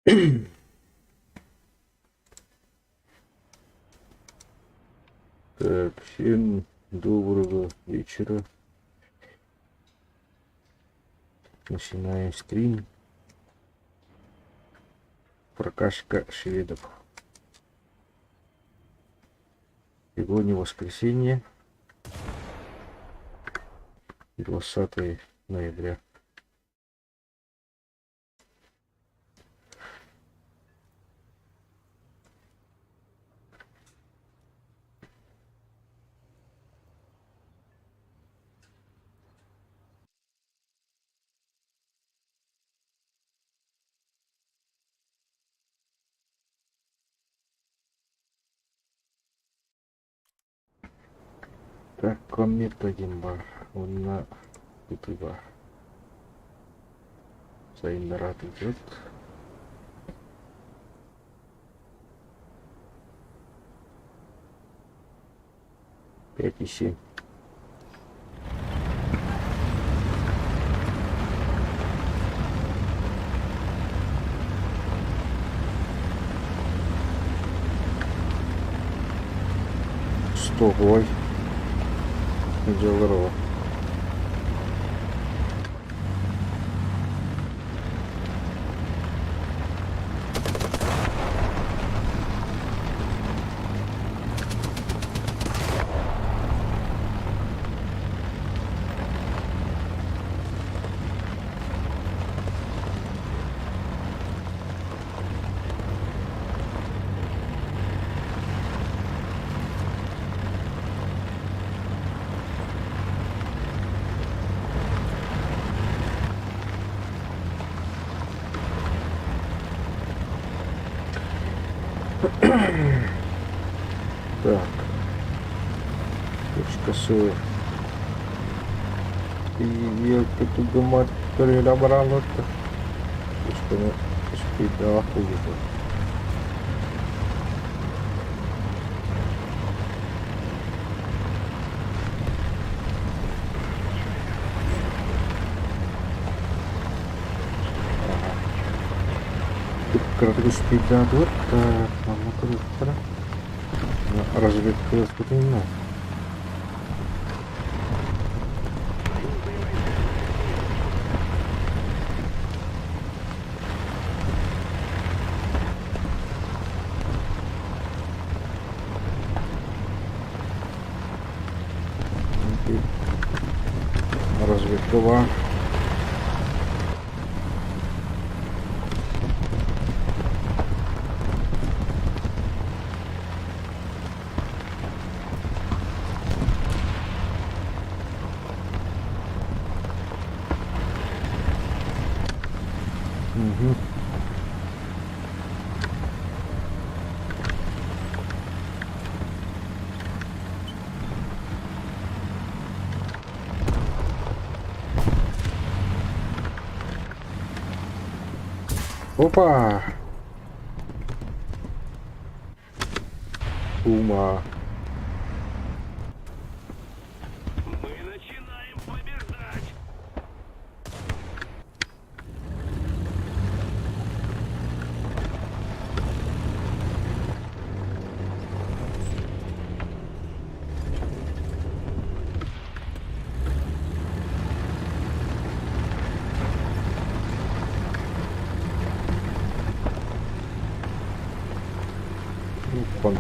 Так, всем доброго вечера. Начинаем стрим. Прокачка шведов. Сегодня воскресенье, 20 ноября. Так, комета диэн баар уонна ыты баар. Сайыннараат идет. 5,7. Стоговой дьалларова. Так. Точка силы. Кыратык успейдаатыбыт, манна көрүөхтэрэ. Разведка Разведка Угу. Опа! Ума. Мы начинаем побеждать! Хон.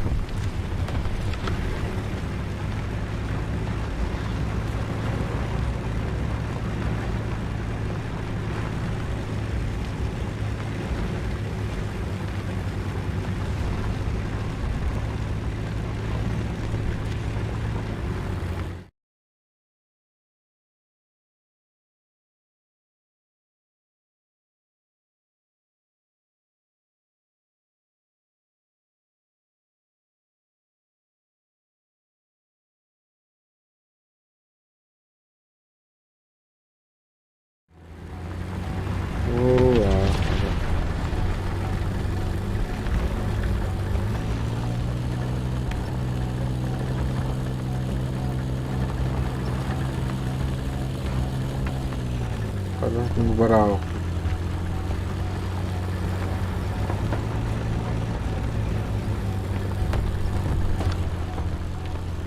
Барау.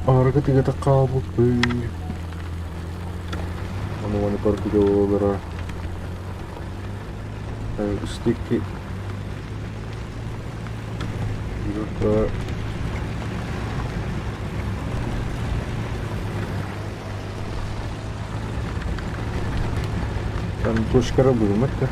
Арыгы тыгата хаалбыппын. Ону маны көрбүтэ буолара. Ыстыкки Там точкара быыммат да.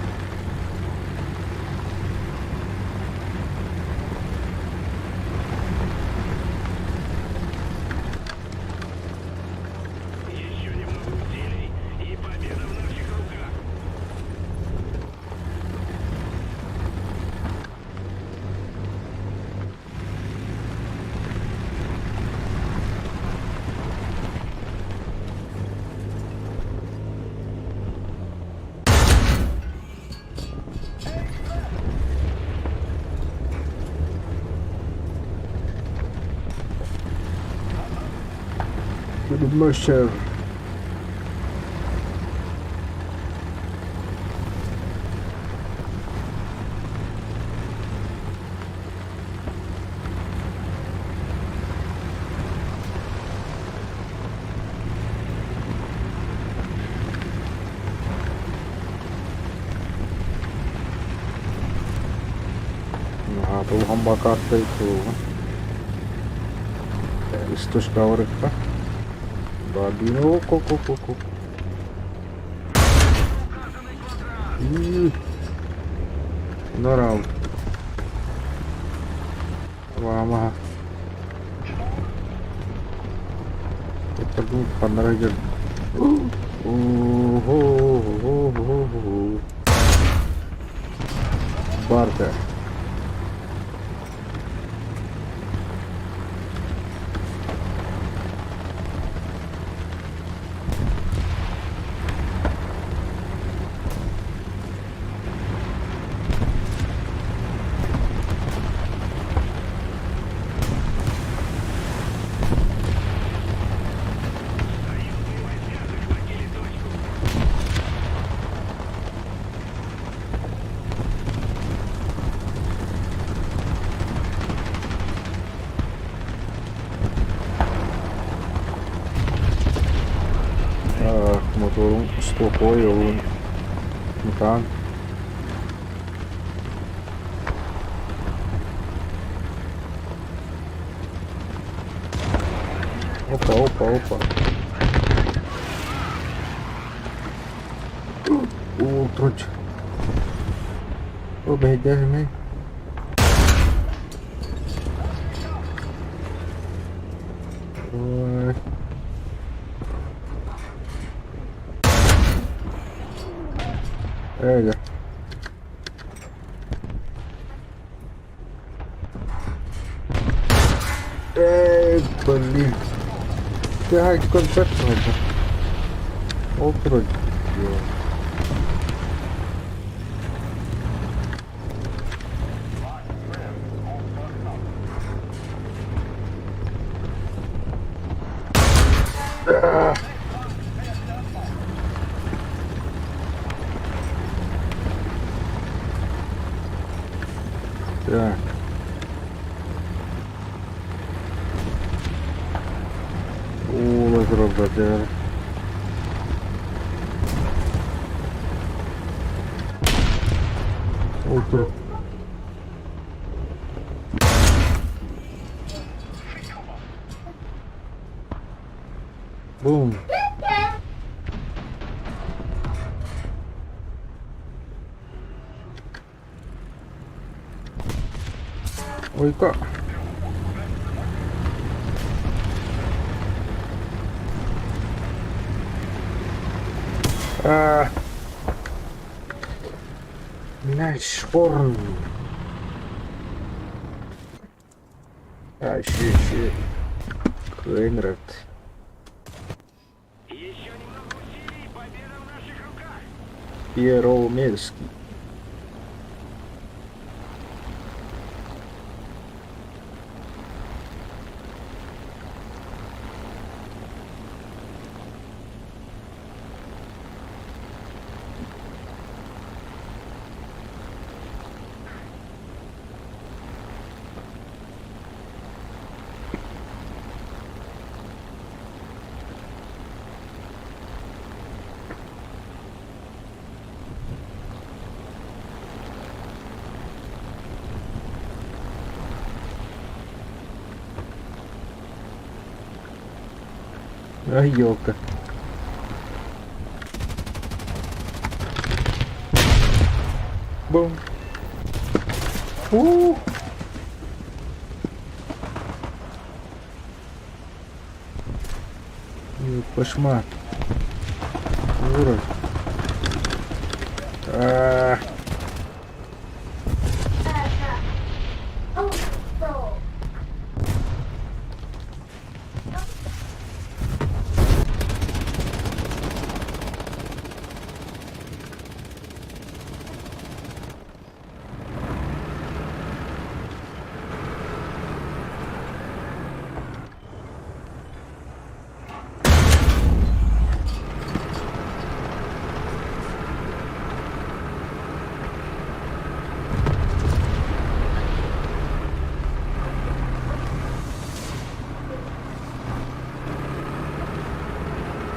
Еще немного усилий, и победа в наших руках. Мөшер. Наһаа улахан бакааттай туруга. Источка Бабина ок-ок-ок-ок. Норал. Вамаха. Ханнара кел. Барда. Союзные войска захватили точку. Моторун стопой олун мутаан. Опа, опа, опа. Уу, труть. О, бэйдэрмэй. Ой. There you go. Эй, блин. Так, контакт надо. Отродь. Так. Уулай турар. Ол тур. Бум. Ойка. А. Nice horn. А, shit, shit. Кыайнырат. Еще немного усилий, и победа в наших руках. Первомайский. Ай, елка. Бум. Ух. Кошмар. Ура. А.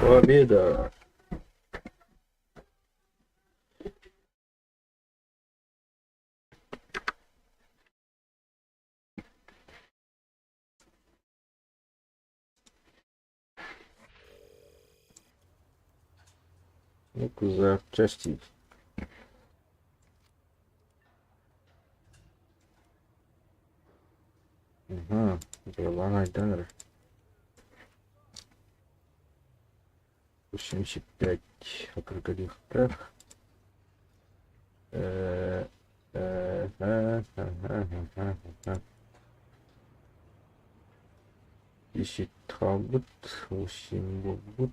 Победа! Ну-ка, запчасти. Угу, Билан эрэ. 85 округлихтах. Э, э, э, 10 хаалбыт, 8 буолбут.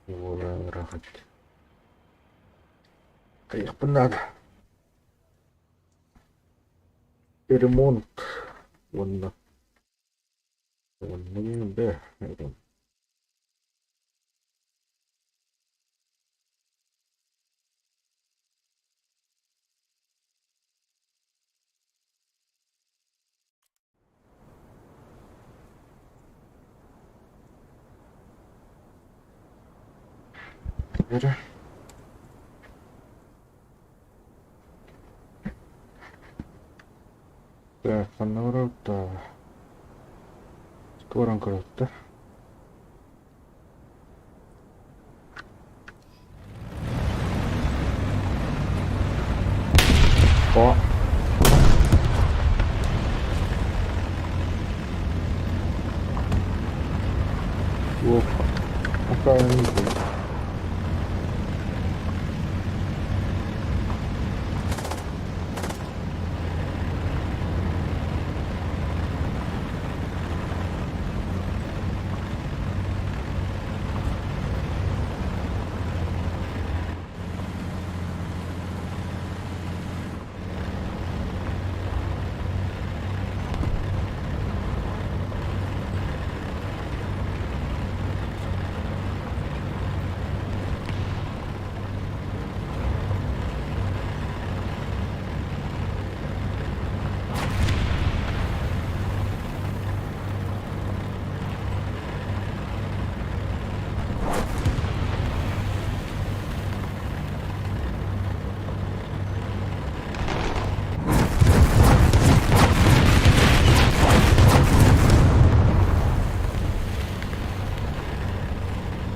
Буолан рахат. Кайыахпын наада. Ремонт уонна уонна б Эрэ. Так, ханна барабыт Скорон көрөттөр. О. Опа. Пока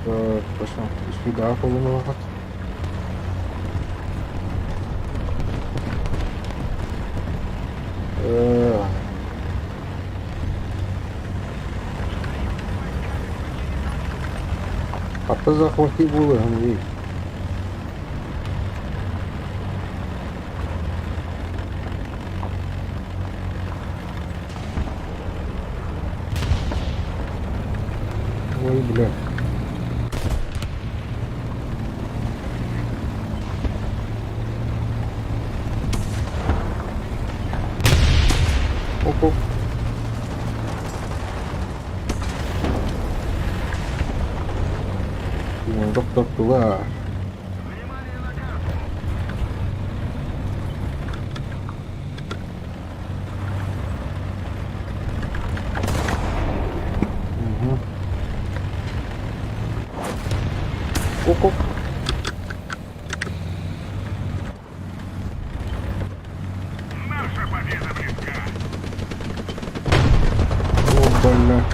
Так, пошла. Сюда полумолохат. Хата захвати буолуо дии. Ой, бля. Оп-оп. Тохтоттулар. Внимание на карту! Угу. Оп-оп. Наша победа близка! О, бля.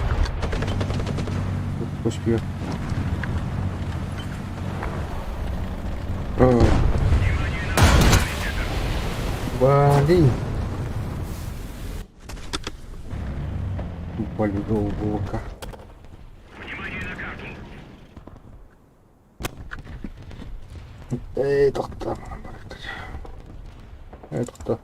Успел. Блин. Полюбил волка. Эй, тоқта. Эй, тоқта.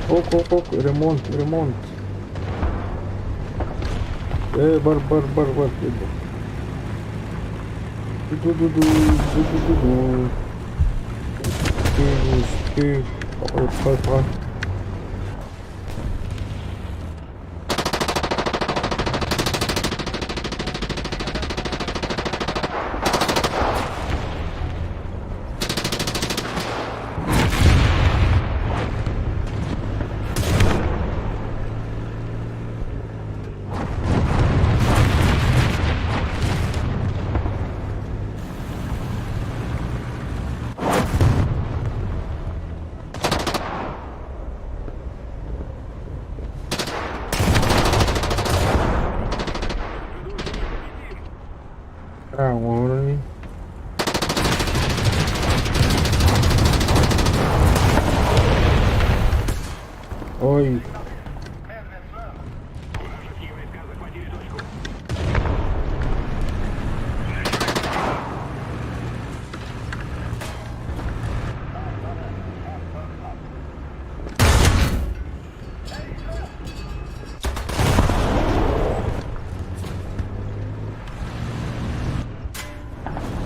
Ок, ок, ок, ремонт, ремонт. Э, бар, бар, бар, бар, Ду-ду-ду, ду-ду-ду-ду. Ты, А, уровень. Ой.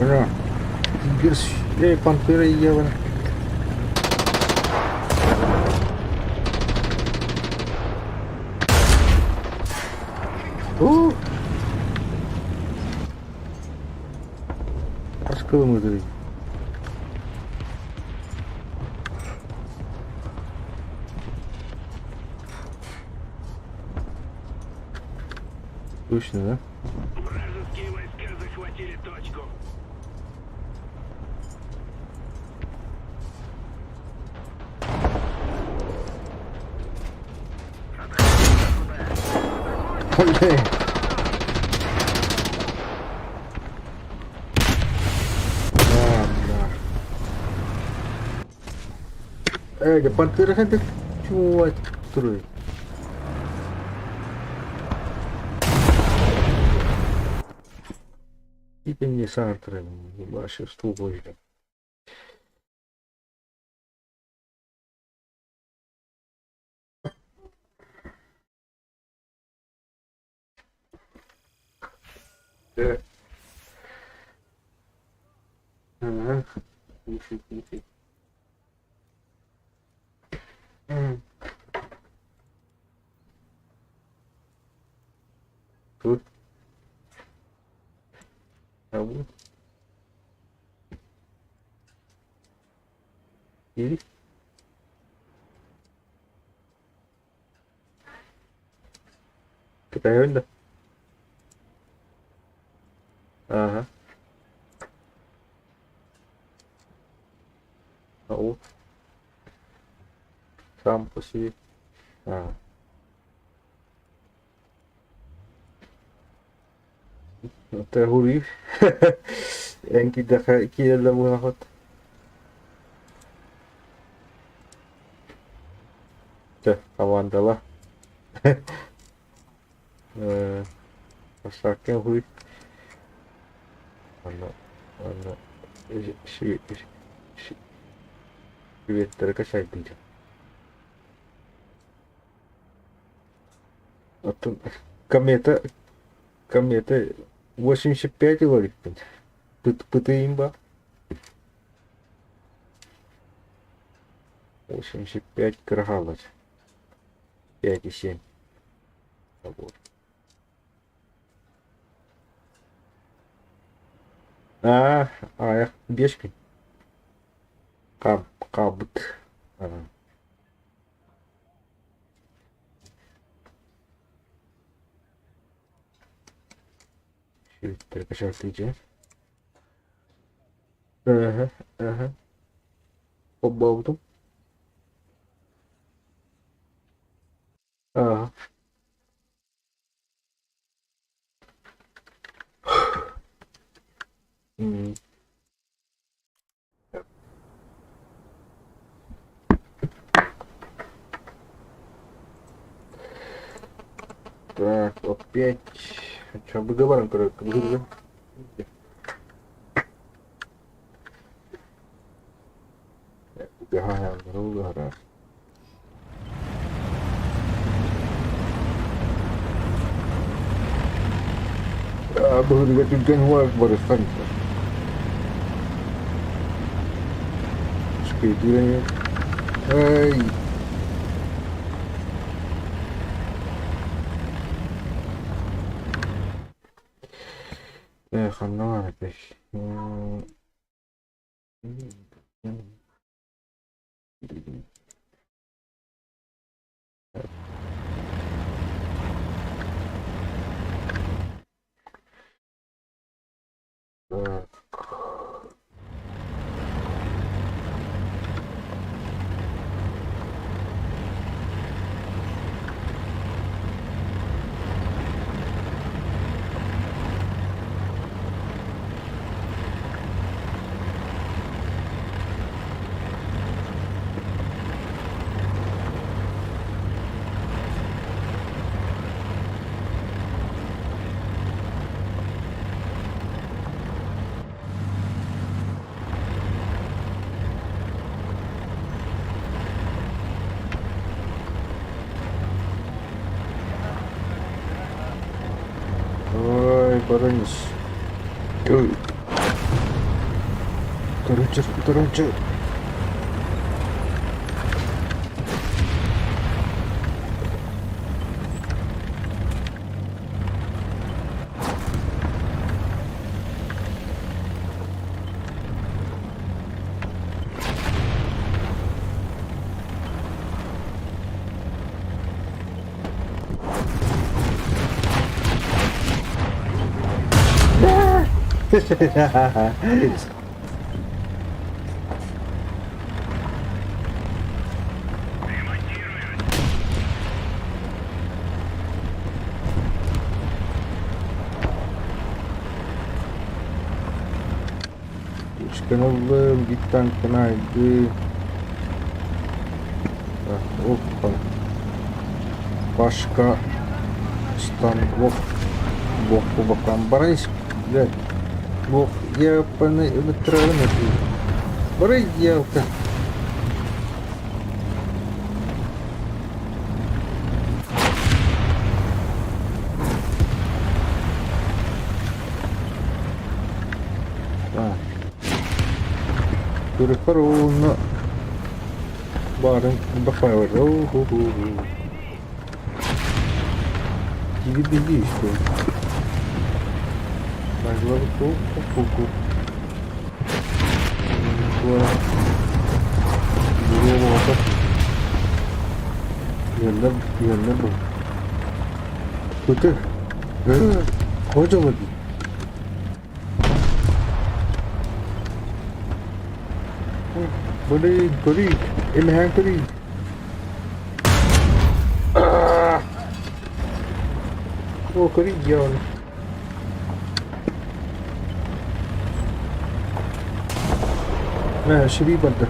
Бля. Эй, пантера ела. О! Аскылымыдыр. Точно, да? Вражеские войска захватили точку. Блин. Да, да. Эй, да пантера это чего это? Итини саартырын большинству позже. Да. Ага. Нифиг, нифиг. Тут. А вот. Или? Правильно? Ага. А вот. Сам по себе. А. Terrorist. Enki দেখা Чэ, командала. Э, Саккен хуй. Аны, аны, Приветтері сайдың. Оттон комета, комета 85 говорит. Пытыйым ба. 85 кыра хааллар. 5,7. Набор. Аа, аайах биэс күн. Хаалбыт. Шүттэр Ыһы, ыһы. Холбообутум. Аа. М. Так, опять. Чё, выговорим, короче, выговорим. Быһыыга түргэн уол барысан Эй Ханна баар этэй? Так. Ой, баранис. Ой. Короче, короче. Çıkaralım git tankınaydı. Hoppa. Başka станок бок по бокам. Барысь, блядь. Бог, я Барысь, девка. Көрөхөр уонна баарын бахпайбар. Киви что? Көтөр. Kocaman. Блин, көрейік. Эмэһээн көрейік. О, көрейік дьявол. Мә, шири барды.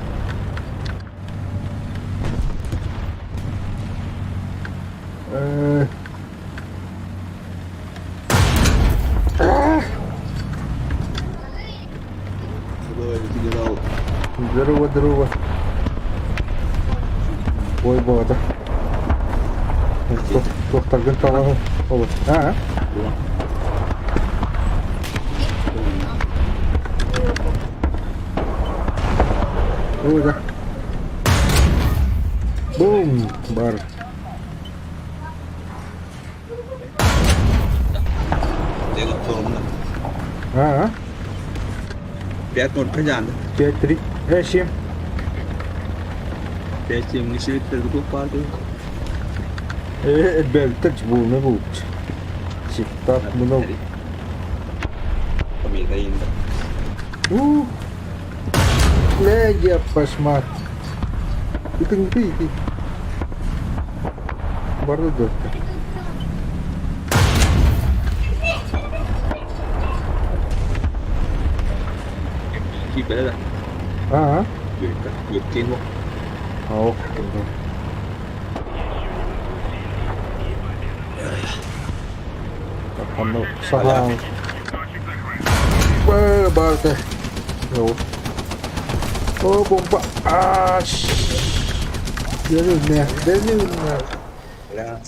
Генерал. Здорово, здорово. Ой, бота. Туохтаргын таҕаһы олус. Аа? Ой, да. Баар. А? 5-0 кыдьаанды. 5-3. 7. 5-7 нишевиттер туох баар дуу? Элбээбиттэр буолуна буолбут. Сиктаах мунал. Победа инда. У. Лея пошмат. Итин ити ити. Барды да. Киипэрэ да. Аа. Үөттиэн буо. Ох, Саха. Барды. О, бомба. А, Деревня, деревня. Бля.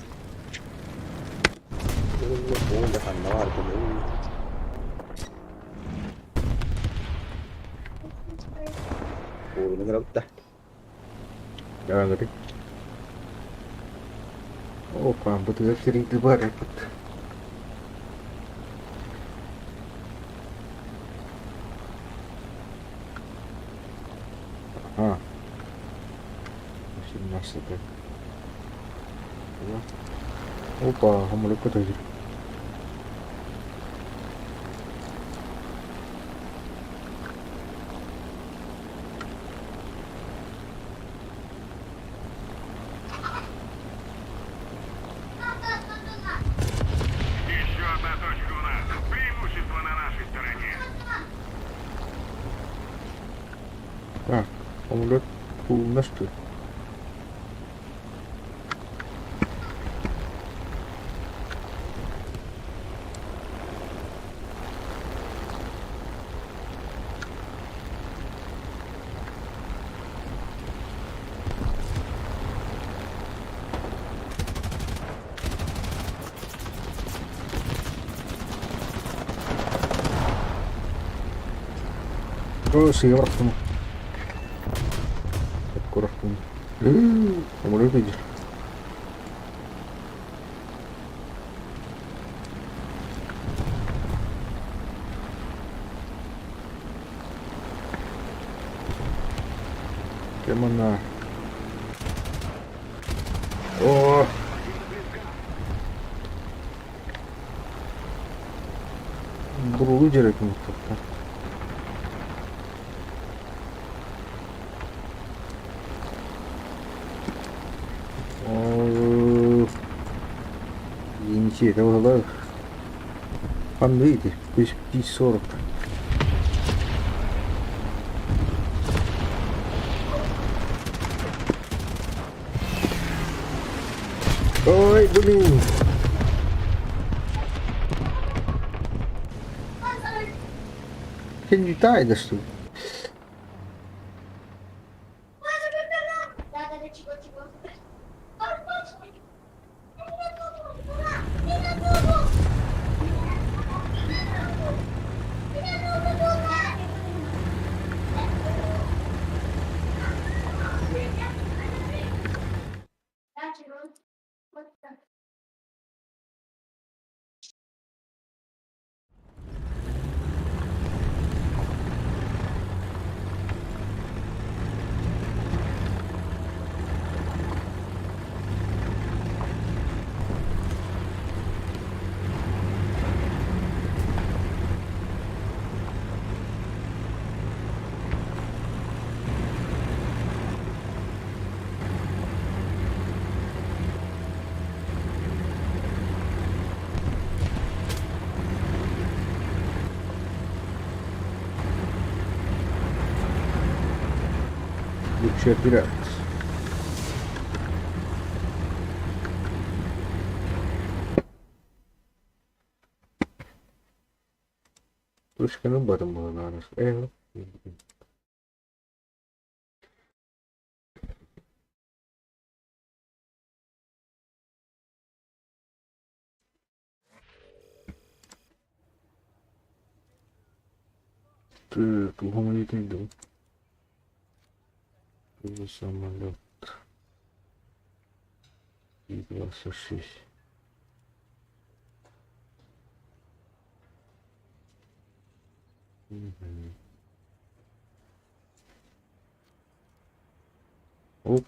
Дьаҥырый. Опа, бытыгар тириитэ баар эбит. Ага. 18. Опа, самолет көтөжүр. Еще одна точка у нас. Преимущество на нашей стороне. Так, самолет у нас что? О, сыга бырахтым. Бырахтым. Самолет идет. Прямо на... О! Бурулу дерек муттахтар. О, Енисей, это Ханны 1040. Ой, блин. Ты не летает, да что ли? Лучше пират. Точка ну батом было на нас. Так, иду. Самолет. 206. Оп.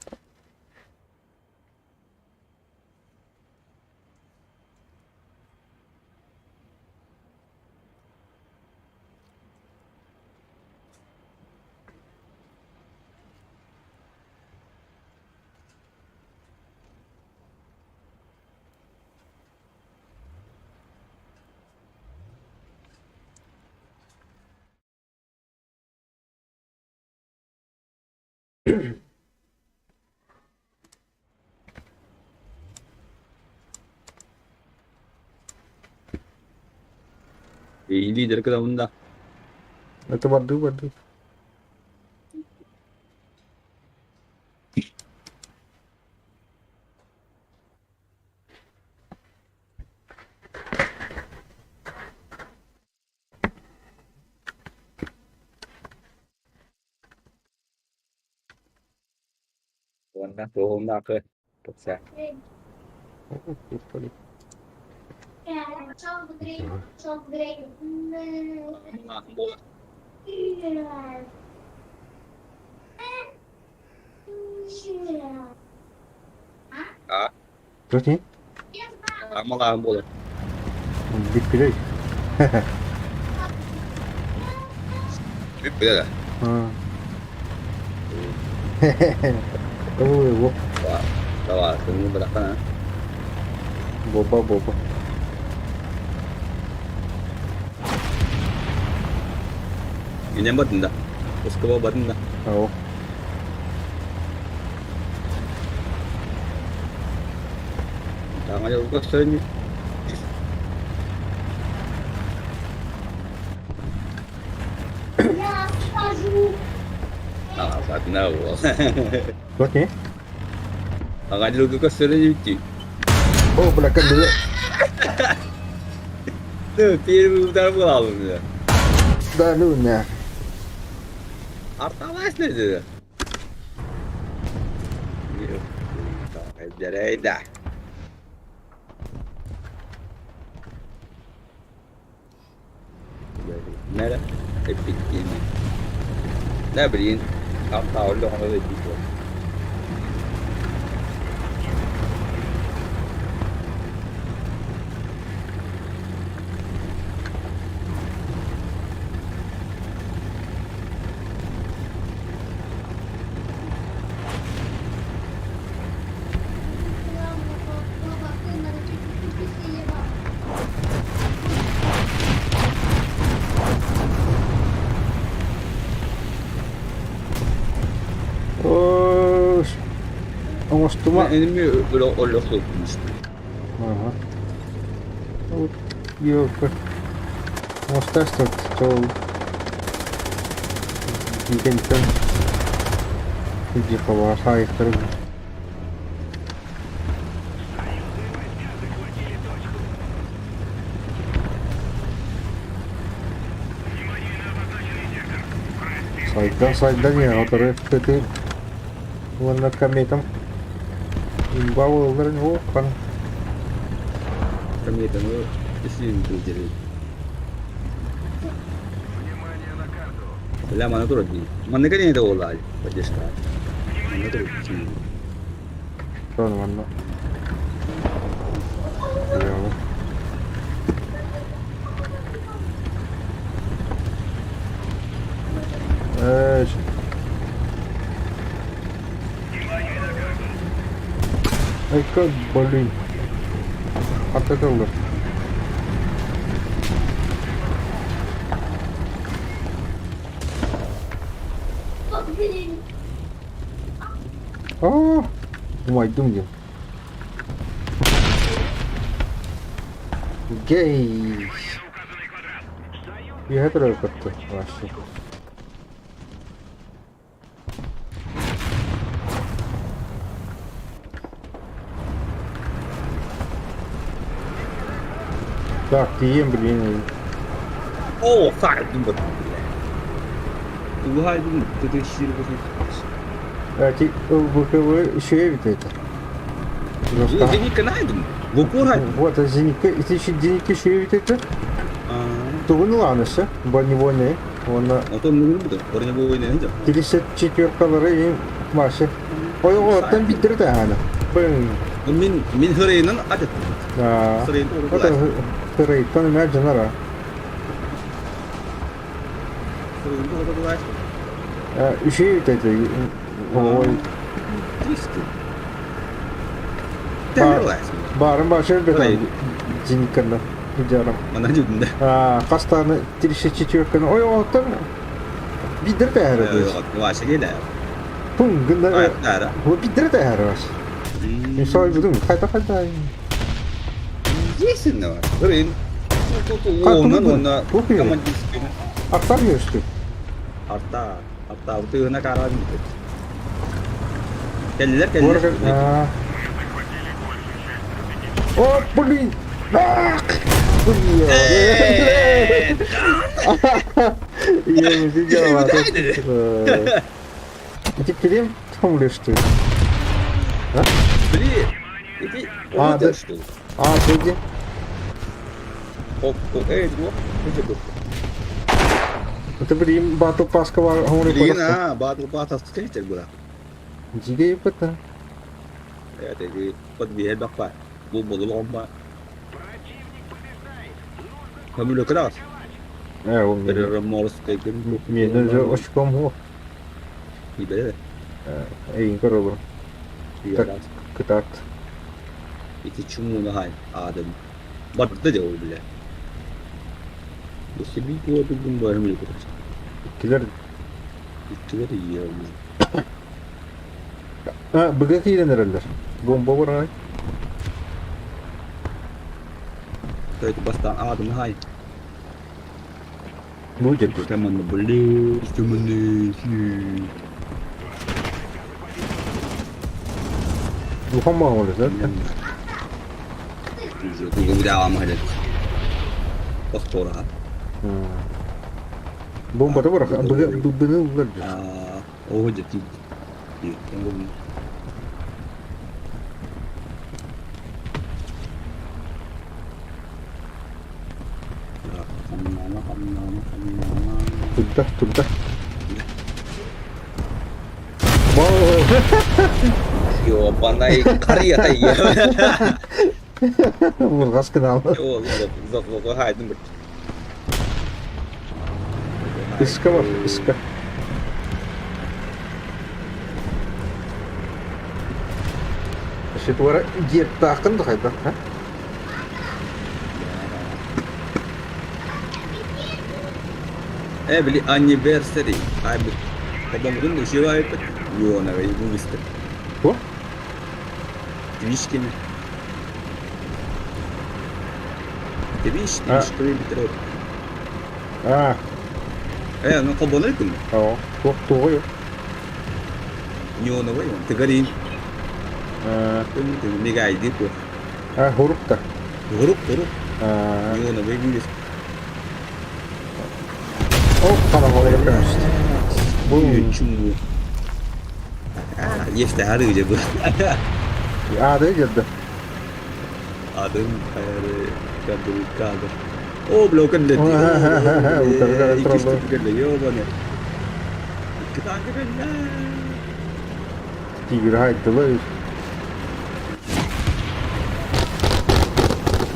Лидер кыдамында. Это воды, воды. Уонна туоһумнаахы кэпсээ. А? Прикинь? Амалаан буолар. Бүппүлэй. Бүппүлэ да. Ой, Давай, көҥүл бырахтан Боба, боба. Инем бардым да. Москва бардым да. Ау. Таҥа дьолго көрсөннү. Я скажу. Сатына уол. Вот не? Таҥа дьолго көрсөннү. О, бля, как было. Ну, первый удар был у меня. Да ну нахуй. Арталась ли Да. Nere? Эппиттиини. Да, блин. Артаоллоҕуна да дии Оо, оҥостума. Enemy олох Ага. Вот, ёлка. Оҥостаастар сол кэнниттэн хаайыктарын Союзные войска захватили точку. Внимание на обозначенный сектор. Противник сайдан сайдан иһэр утары ытыы уонна кометам имба буолларын уоккан Кометаны исследователи. Внимание на карту. Бля, маны турар дии. Манныка диэн этэ буоллаҕа поддержка. Манна турар. Сону манна Бля, Эй, Ай, как, блин. Атакалар. Блин. Аа, умайдым диэн. Гей. Указанный квадрат. Союз Үөһэ турар көттө вообще. Так, тиийэн блин. О, хаайдым бу. Тугу хаайдым? Ты сир бу. Эти ВКВ еще эбит это. Зенитка найдем. В упор хайдым. Вот, зенитка, ити зенитка үчүгэй эбит Тугун ылаан өссө? Бронебойнай уонна Отон бүгүн бу бронебойнай дьэ. Тридцать четверкалары и Маша. Ойоҕоттон биирдэрэ таһаана. Бын. Мин мин хырайынан атыттым. Сырайын Это хырайыттан эмээ дьонара. Үчүгэй эбит Ой. Баарын баша бетан зенитканна видеорам. Манна дьүдүндэ. Хастааны 34 ой оттон бидер тэһэрэ. Вася келе. Пун гында бу бидер тэһэрэ вас. Мен сойбудум хайда хайда. Есин бар. Хырын. Онан онна командирский. Аттар өстү. Арта арта тыына каран. Кэллилэр кэллилэр. О, блин! Я видела. Ити килим томлешты. Блин! Иди, А, да. А, иди. Эй, ну, Это блин, батл паска Блин, а, батл паска встретил было. Дьигэ ыппыта. Подвиһэ баппа. Бу болу Көмүлөкү Ээ, ол миэнэ же очком хуох. Эйин көрөлөр. Кытаат. Ити чумуна хай аадым. Барда дьэ ол билэ. Өссө биир куотугун баар Иккилэр Иккилэр ийэ А, быга киирэн эрэллэр. Бомба барай. Тойт бастаан аадым хай. Будет. Тэмэнэ блин, тэмэнэ. Духам да? Повтора. Бомба да бар. Быга быны улар. О, дьэ Турда, турда. Вау! Ёбаный карья Бургас канал. Иска бар, иска. Шитуара геттаахын да хайдах, ha? Э, били anniversary. Ай, бит. Кабамгын ушивай бит. Йона, бу бистер. О? Твишкини. Твиш, твиш, битер. А. Э, ну кабоныр күн. Оо, туох тугуй. Йона, вай, тыгарин. А. Мегайди ку. А, хурукта. Хурук, хурук. А. Йона, вай, бу О, харамалыгар көмөстө. Бу Чуму. А, есть ары где был. Ады келді. Адым хайры кадр кадр. О, бля, кэллэ. Икки ёбаны. Икки танка кэллэ. Тигр хайдылы.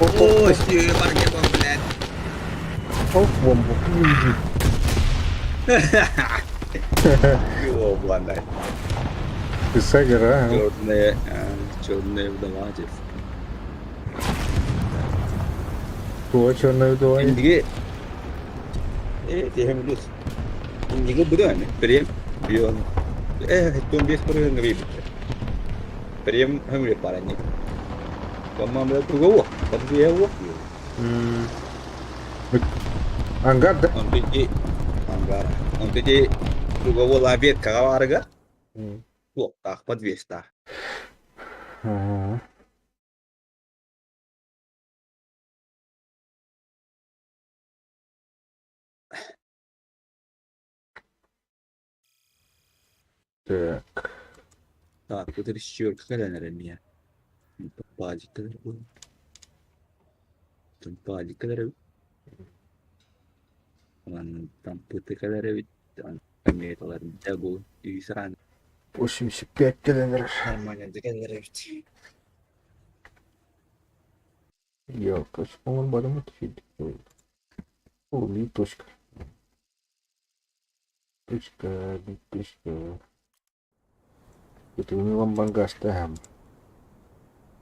О, стюбарки, блядь. Оп, бомбу. Ёбаный. Писагер, а? Черная, черная вдова здесь. Туа черная вдова. Индиги. Э, тем плюс. Индиги буду, прем, бион. Э, том бес порын гриб. Прем, хэмле парани. Команда туго, подвево. Ангар, да? Он ты ангар. Он ты туго лабет кагаварга. Так, подвес, да. Ага. Так. Так, тут еще какая, наверное, меня. Пазик кэлэр буолан. Пазик кэлэр эбит. Онтон пыты кэлэр эбит. Комета дэ бу үс ран. 85 кэлэн эрэр. Нормально кэлэр эбит. Елка, по-моему, О, точка. Точка, точка. Ытыгын ылан бангастаһам.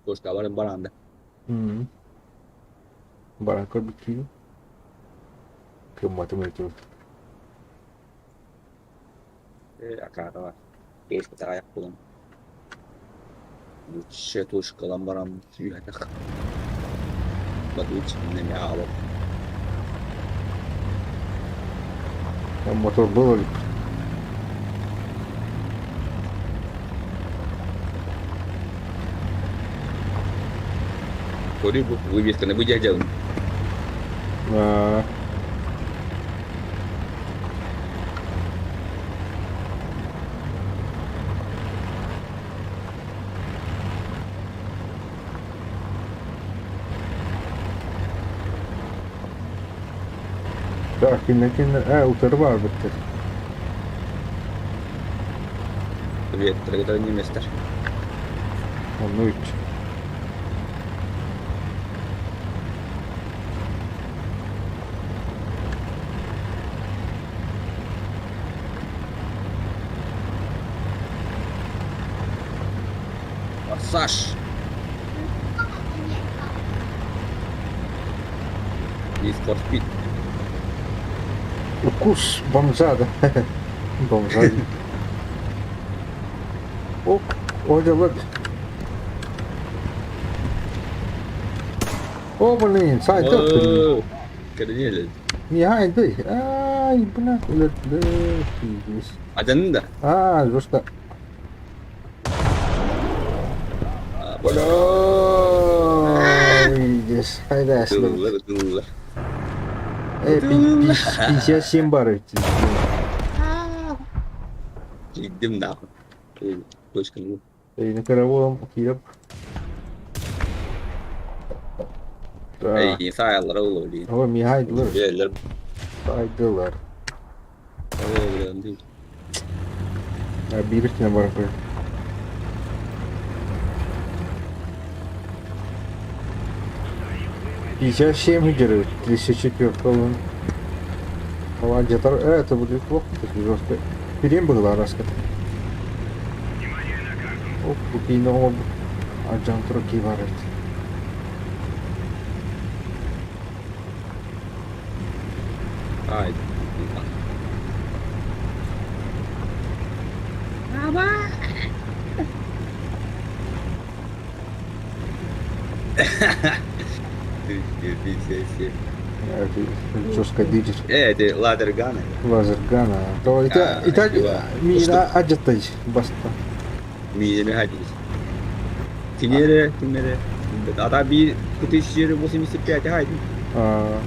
Точка баран баранда. Баран көрбүттүү. Кымматым өтү. Акааталар. Кеспит аҕайах буолан. Лучше точкалан баран үһэтэх. Батыч неме аҕалар. Мотор был эбит. Көрүү бу вывесканы бу дьадьалын. Так, киннэ утары баарбыттар. Привет, дорогие немецтэр. Онно үч. Форсаж! Need for Speed. Укус бомжа, да? Бомжа. О, ой, О, блин, сайт. Кэрдиэлэ. Михай, ды. Ай, бля, Адьанын да? А, жестко. Бля, видишь, хайда, Тыллар, тыллар. 57 бар эти. Киирдим нахуй. Точканы. Эй, караволом кииреп. Эй, саалара улуу. О, Михайлар. Бээлер. Сайдылар. О, блин. А биир бар кой. 57 выдерживает, 34 он. Где-то это будет плохо, так жестко. Перем было раска. Оп, купи нового. А джантроки варит. Ай. Жестко дидер. Это лазергана. Лазергана. То это это мина аджатай баста. Мина хадис. Тинере, тинере. Ата би 1085 хайди. А.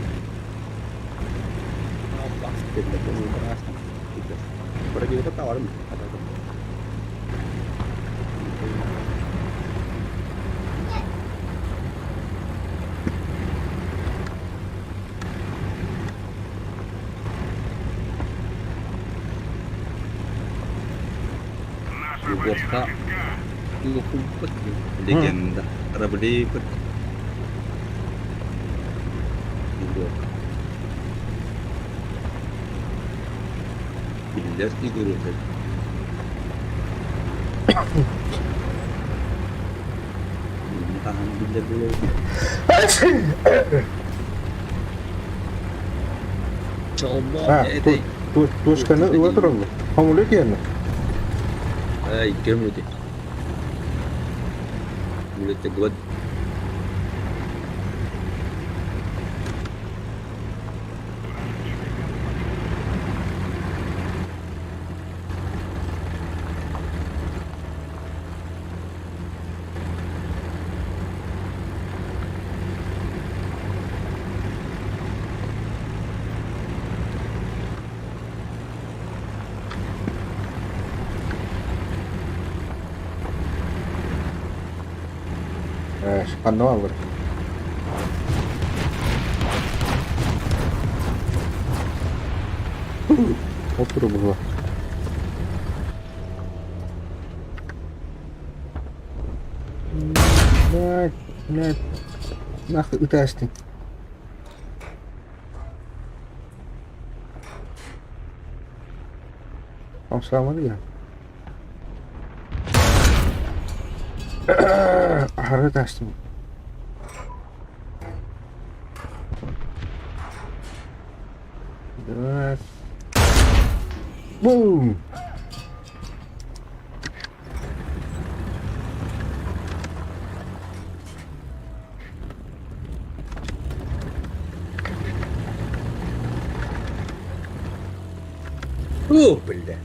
Луговка. Легенда. Корабли. Луговка. Биллэр фигуралар. Таһан биллэр буолуо. А, точканы ыла тураллар. Хомулю киэнэ. Ай, көмүлү. Мүлүттэ год. Ханна бааллар? Отуру була. Блядь, блядь. Нахуй ытаастын. Хамсаамады я. Аһары ытаастым. Давай. Бум! О, бля.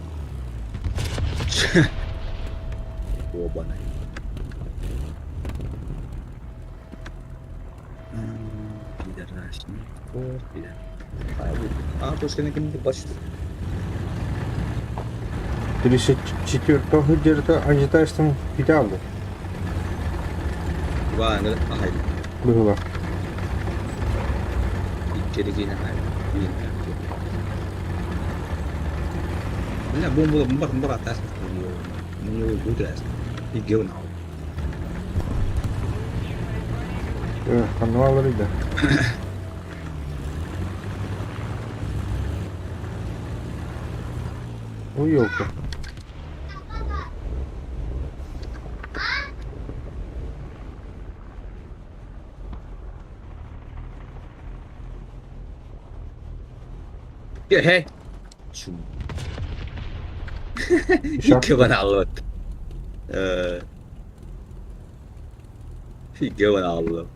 Оба-на. Пидорасник. О, пидор. А, то ким бачит. 34 где-то ожидаешь там пятавды. Иван, ахай. Было. Иккеригин ахай. Бля, бомба, бомба, бомба, атас. Мне будет Игеу Ханналар да. Ну елка. Хе. Чум. Икки аллыбыт. Икки аллым.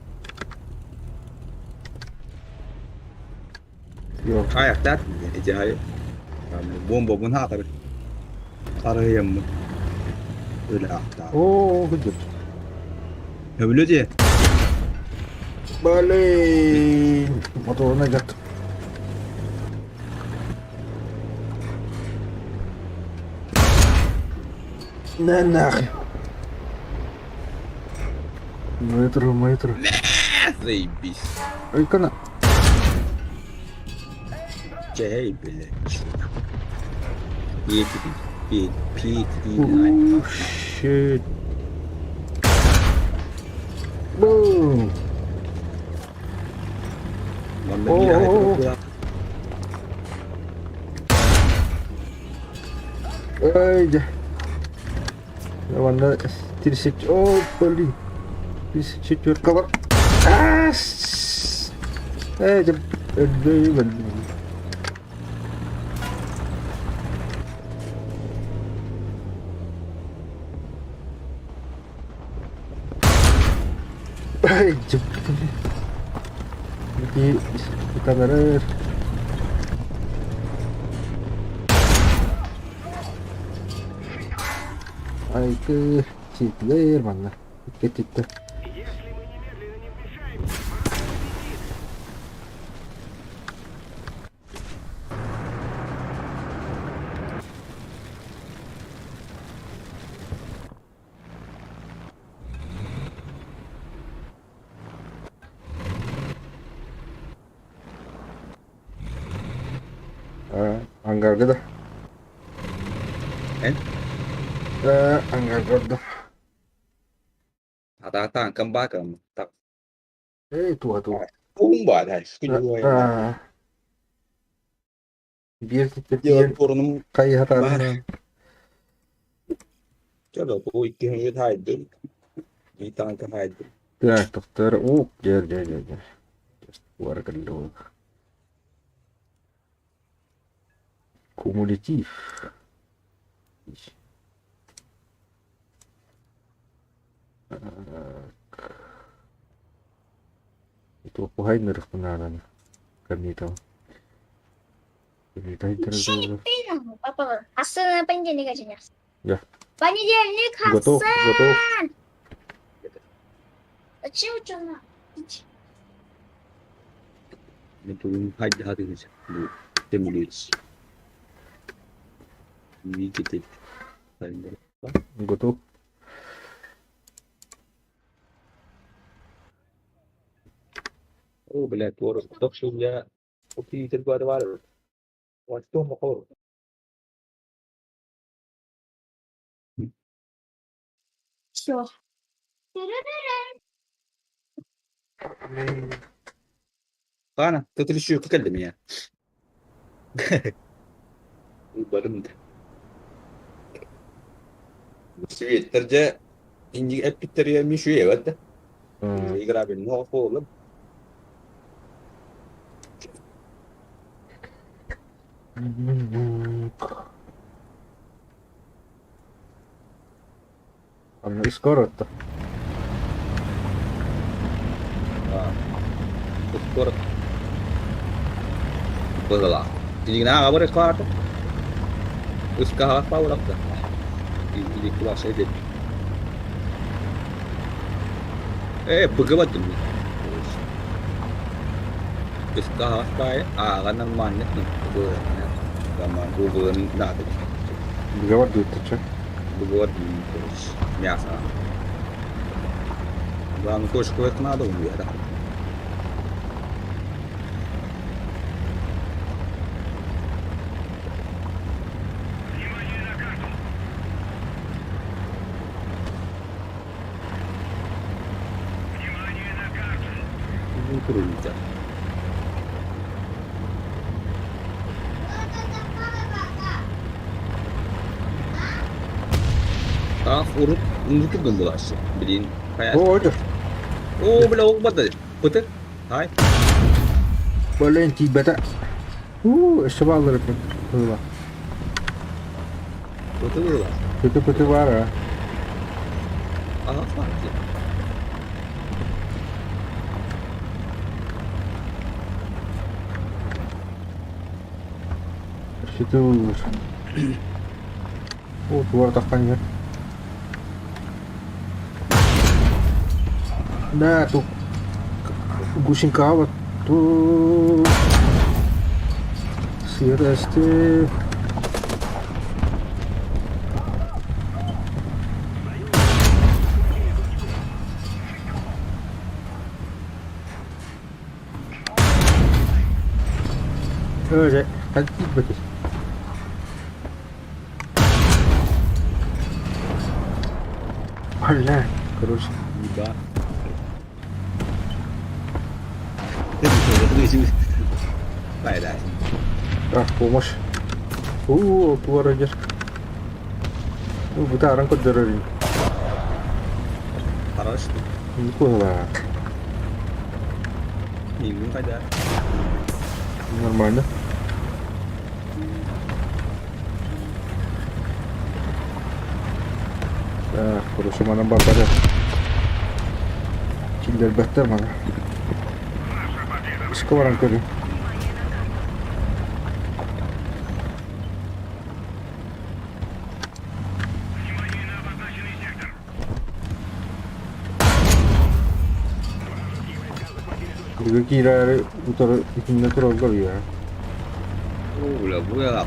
Ayakta ijari. Бомба бун хатар. Арыйым. Öyle akta. Оо, күдүр. Öyle diye. Блин. Моторына жат. На нахуй. Метро, метро. Заебись. Айкана. Чей, блядь. P P P T 9. Shit. Boom. Oh. Ай, дьэ. Манна 30... О, блин. 34 бар. Эй, дьэ, өлбөйү Ай, дьэ, Ити ытанарар. Айкы ситлер манна. Кетитте. Если мы немедленно не вмешаемся, враг победит. Ангарга да. Эн? Ангарга да. Ата кам так. Эй, туа туа. Бомба да, скуй. Биир Делать порнум. хайыһатаарынан Чё бу икки хүнгүт хайдым. Би танка хайдым. Так, тохтор. О, дьэ, дьэ, дьэ, дьэ. Уаргаллоо. Кумулятив. Так. Это пугайнырыхпынаанан Камитов. Папа, Хасан на понедельник один. Да. Понедельник, Готов, Хасан! готов. Зачем у тебя? Мен хайды хадыгыз. Бу темилич. Викитет. Готов. О, блядь, тор, я Питер говорил. Вот что мохор. Все. Ана, ты еще как для меня. Барым. Свет, инди эппиттерия мишуе бат. Игра бин но холым. Анна скоро-то. Скоро. Быгыла. Тигина абыр кварт. Уска паулапта. Или класс эдит. Быгыбат дим. Уска пай, а нормально. Там Google надо. Быгыбат дуйта Быгыбат мясо. Главное, кошку это надо убить. Внимание на карту! Внимание на карту! Круто. А, урут, урут булашы. Блин, О, это. О, бля, бата. Пыты. Ай. Блин, тибета. У, шабаллар было. Пыты было. Пыты пыты вара. Ага, факт. Что О, туар тахтан Да, тут гусенька тут сырости. Öyle, hadi git bakayım. Бля, короче. Да. А, помощь. О, туарагер. Ну, бутаран код дорожи. Хорошо. Не поняла. Не, ну хотя. Нормально. Так, короче, мана барбара. Киллер беттер мана. Скоро көрү. Внимание на обозначенный сектор! Киирээри утары итинне тураллар я. О, бля, бля,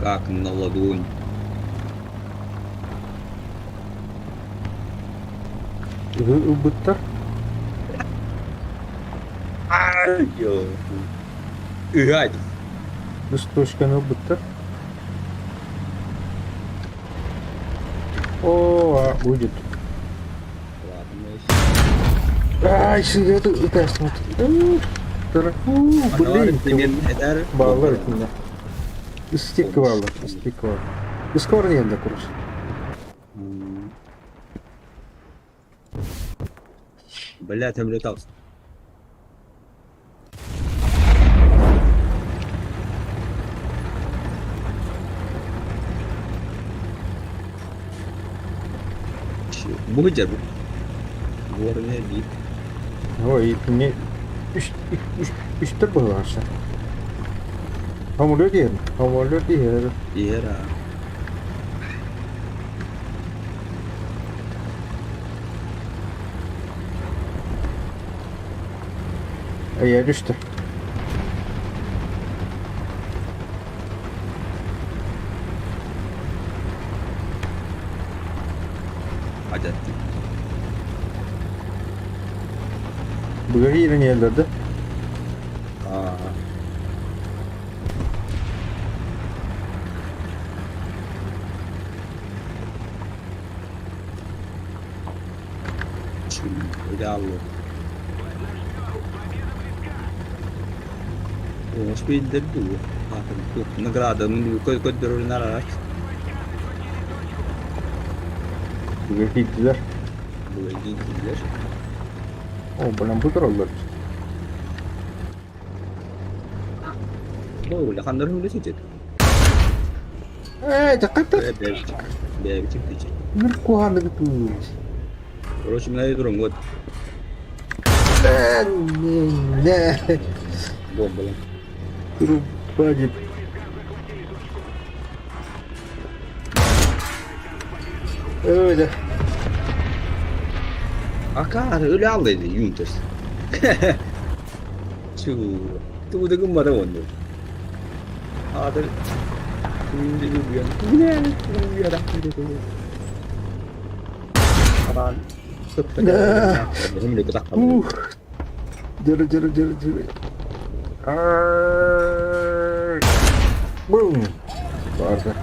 Как на ладонь. Ылбыттар. Ай, Ыгать. Үс точканы ылбыттар. О, а, будет. Ладно, Ай, это это смотри. Блин. Баллар итинне. Истик баллар, истик баллар. Скоро не короче. Бля, там летал. Будет bu. Горный бит. Ой, мне үстер буларса. Хамулё диэн, хамулё диэн. Ера. Я түстэ. Ажатты. Быга киирэн иһэллэр да? Аа. Идеаллы. Оҕус биирдэр дуу, аатын туох награданы көрдөрөрүн араарар. Быга киирдилэр. Быга киирдилэр. О, блин, бу тураллар. Бу улаханнар үлэ ситет. Ээ, дьаххайта. Бэйэбитин тичи. Мир куһааны бүтүүр. Короче, мына туран вот. Не. Бомбалан. Труба Öyle. Акаары өлө аллайды юнтес. Чу, тугу да гыммата уонна. Аатыр Ух. Дыры, дыры, дыры, дыры. Бум. Барды.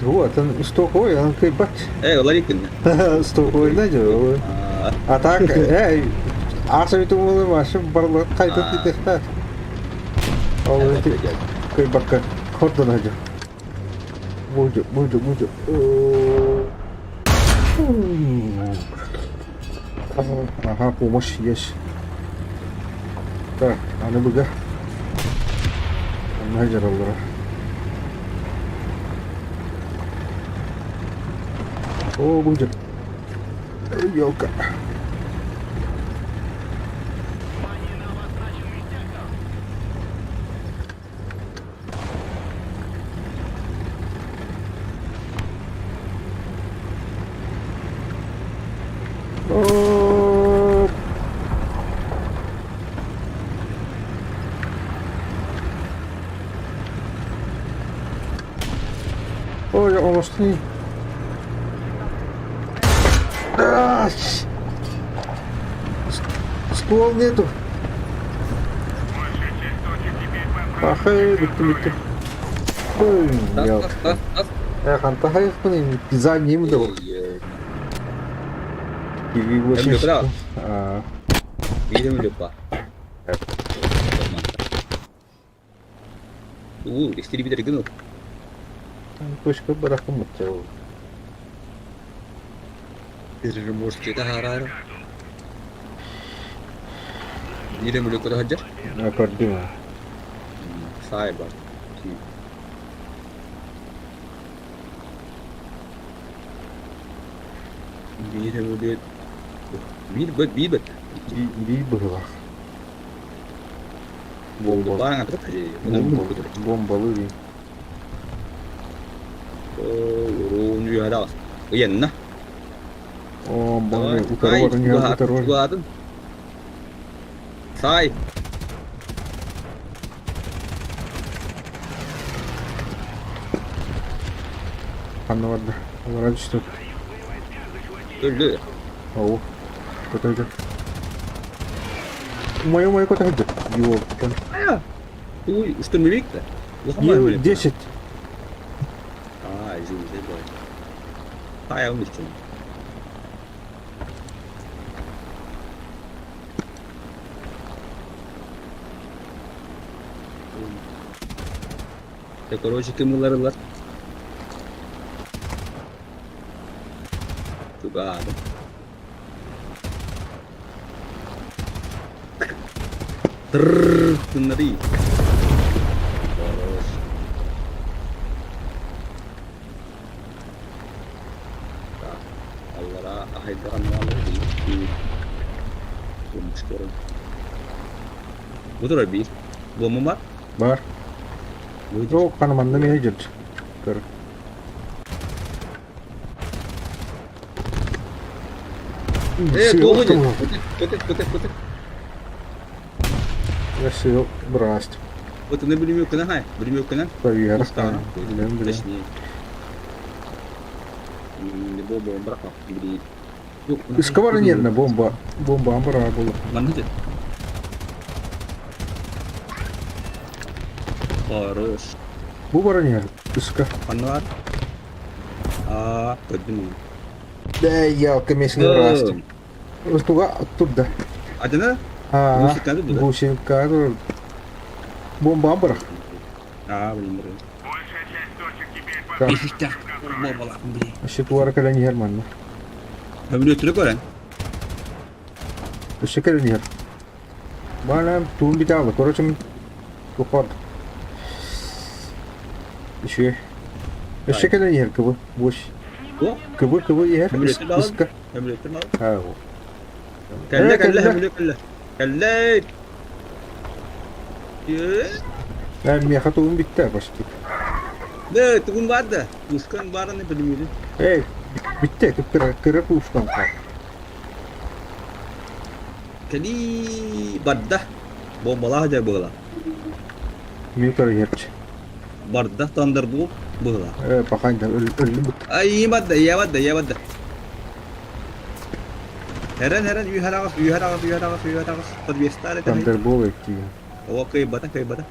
Вот, стоковой, он кайбат. Стоковой найдет. А так, эй, аса бүтүн машин барлык кайтып кетехтар. Ол кайбакка хордон ажы. Мужу, мужу, мужу. Ага, помощь есть. Так, аны быга. Анна жараллара. О, будет. Елка. О, Ой, оҥостуй. Ствол нету. Большая часть точек теперь под Ахай, бүттү бүттү. Ой, ёлка. Эх, антахайыппын дизайн да ол. Эмилio, Биир Уу, истребитель гынул. Точка барахымыт. Может, это харара. Биир Эмилio хаджар? Көрдүм. Сай бар. Биир Эмилio биир бөт биир бөт. Биир быһылаах. Бомба. Баан Бомбалы. О, Ыйанна. О, бомба. Утары бар, утары бар. Сай. Ханна барда. Олар түстү. Өллү. Оу. Көтөйдү. Мою мою көтөйдү. Ёлка. Уй, штурмовик да? 10. А, извините, бой. Тай алмышчын. Короче, кымыларылар. Тугады. Трррр, тыннары. Хорош. Так, аллара ахайдаран алыр. Бомбушкорон. Бу бир. Бомба бар? Бар. Жоқ, қаныманда мен жүрді. Көр. Э, тоғы Көтек, көтек, көтек. Ясы брасть. Вот не билмей кына хай, билмей кына. Поверх. Точнее. Ыскабар нервно бомба. Бомба амбара буолла. Манна же. Хорош. Бу баран иһэр. Ыска. Ханна бар? Аа, көрдүм оны. Да, ялка местный ыраастым. Туга турда. Адына? Аа, Гусикка турда. Гусикка турда. Бомба бырах. Аа, блин, блин. Большая часть точек теперь под Так. Бешикте. Бомбалар, блин. Өссө туара кэлэн иһэр манна. Өмүлөтүрү көрөн. Өссө кэлэн иһэр. Бана туун битаалы. Короче, тухар. Үчүгэй. Өссө кэлэн иһэр кыбы. Буш. О, Кыбы кыбы иһэр. Өмүлөтүр Ыска. Өмүлөтүр мал. Аа. Кэллэ, кэллэ, өмүлө кэллэ. Кэллэ. Миэхэ тугум бүттэ почти. Да, тугум бар да. Пушкан бараны билмейді. Эй, бүттэ, кыра кыра пушкан бар. Кали барда. Бомбалаах дьэ быһыла. Мютер иһэрчи. Барда Thunderbolt быһыла. Э, пахайда өллү бут. Ай, барда, я барда, я барда. Herен herен үйһэр аҕыс, үйһэр аҕыс, үйһэр аҕыс, үйһэр аҕыс. Подвестар это. Thunderbolt эттиги. О, кыйбата, кыйбата.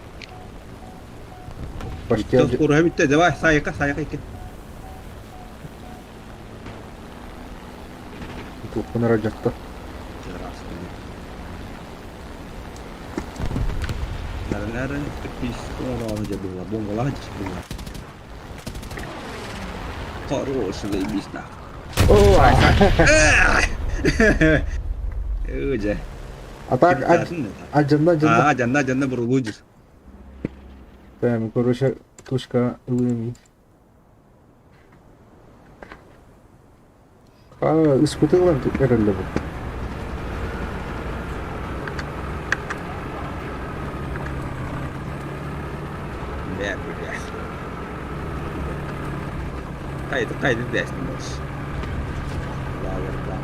Почти Уруһа бүттэ, давай, сайыка, сайыка икки. Туохпун эрэ дьахта. Herен бомбалаах быһыла. Хорош, заебись нах. О, Uje. а так адьанна адьанна. А, жанна, жанна бурулуджер. Прям, короче, тушка ылыми. А, испытылан тут эрэллэ бу. Бля, бля. Кайды, кайды дэсни больше. Лагерда.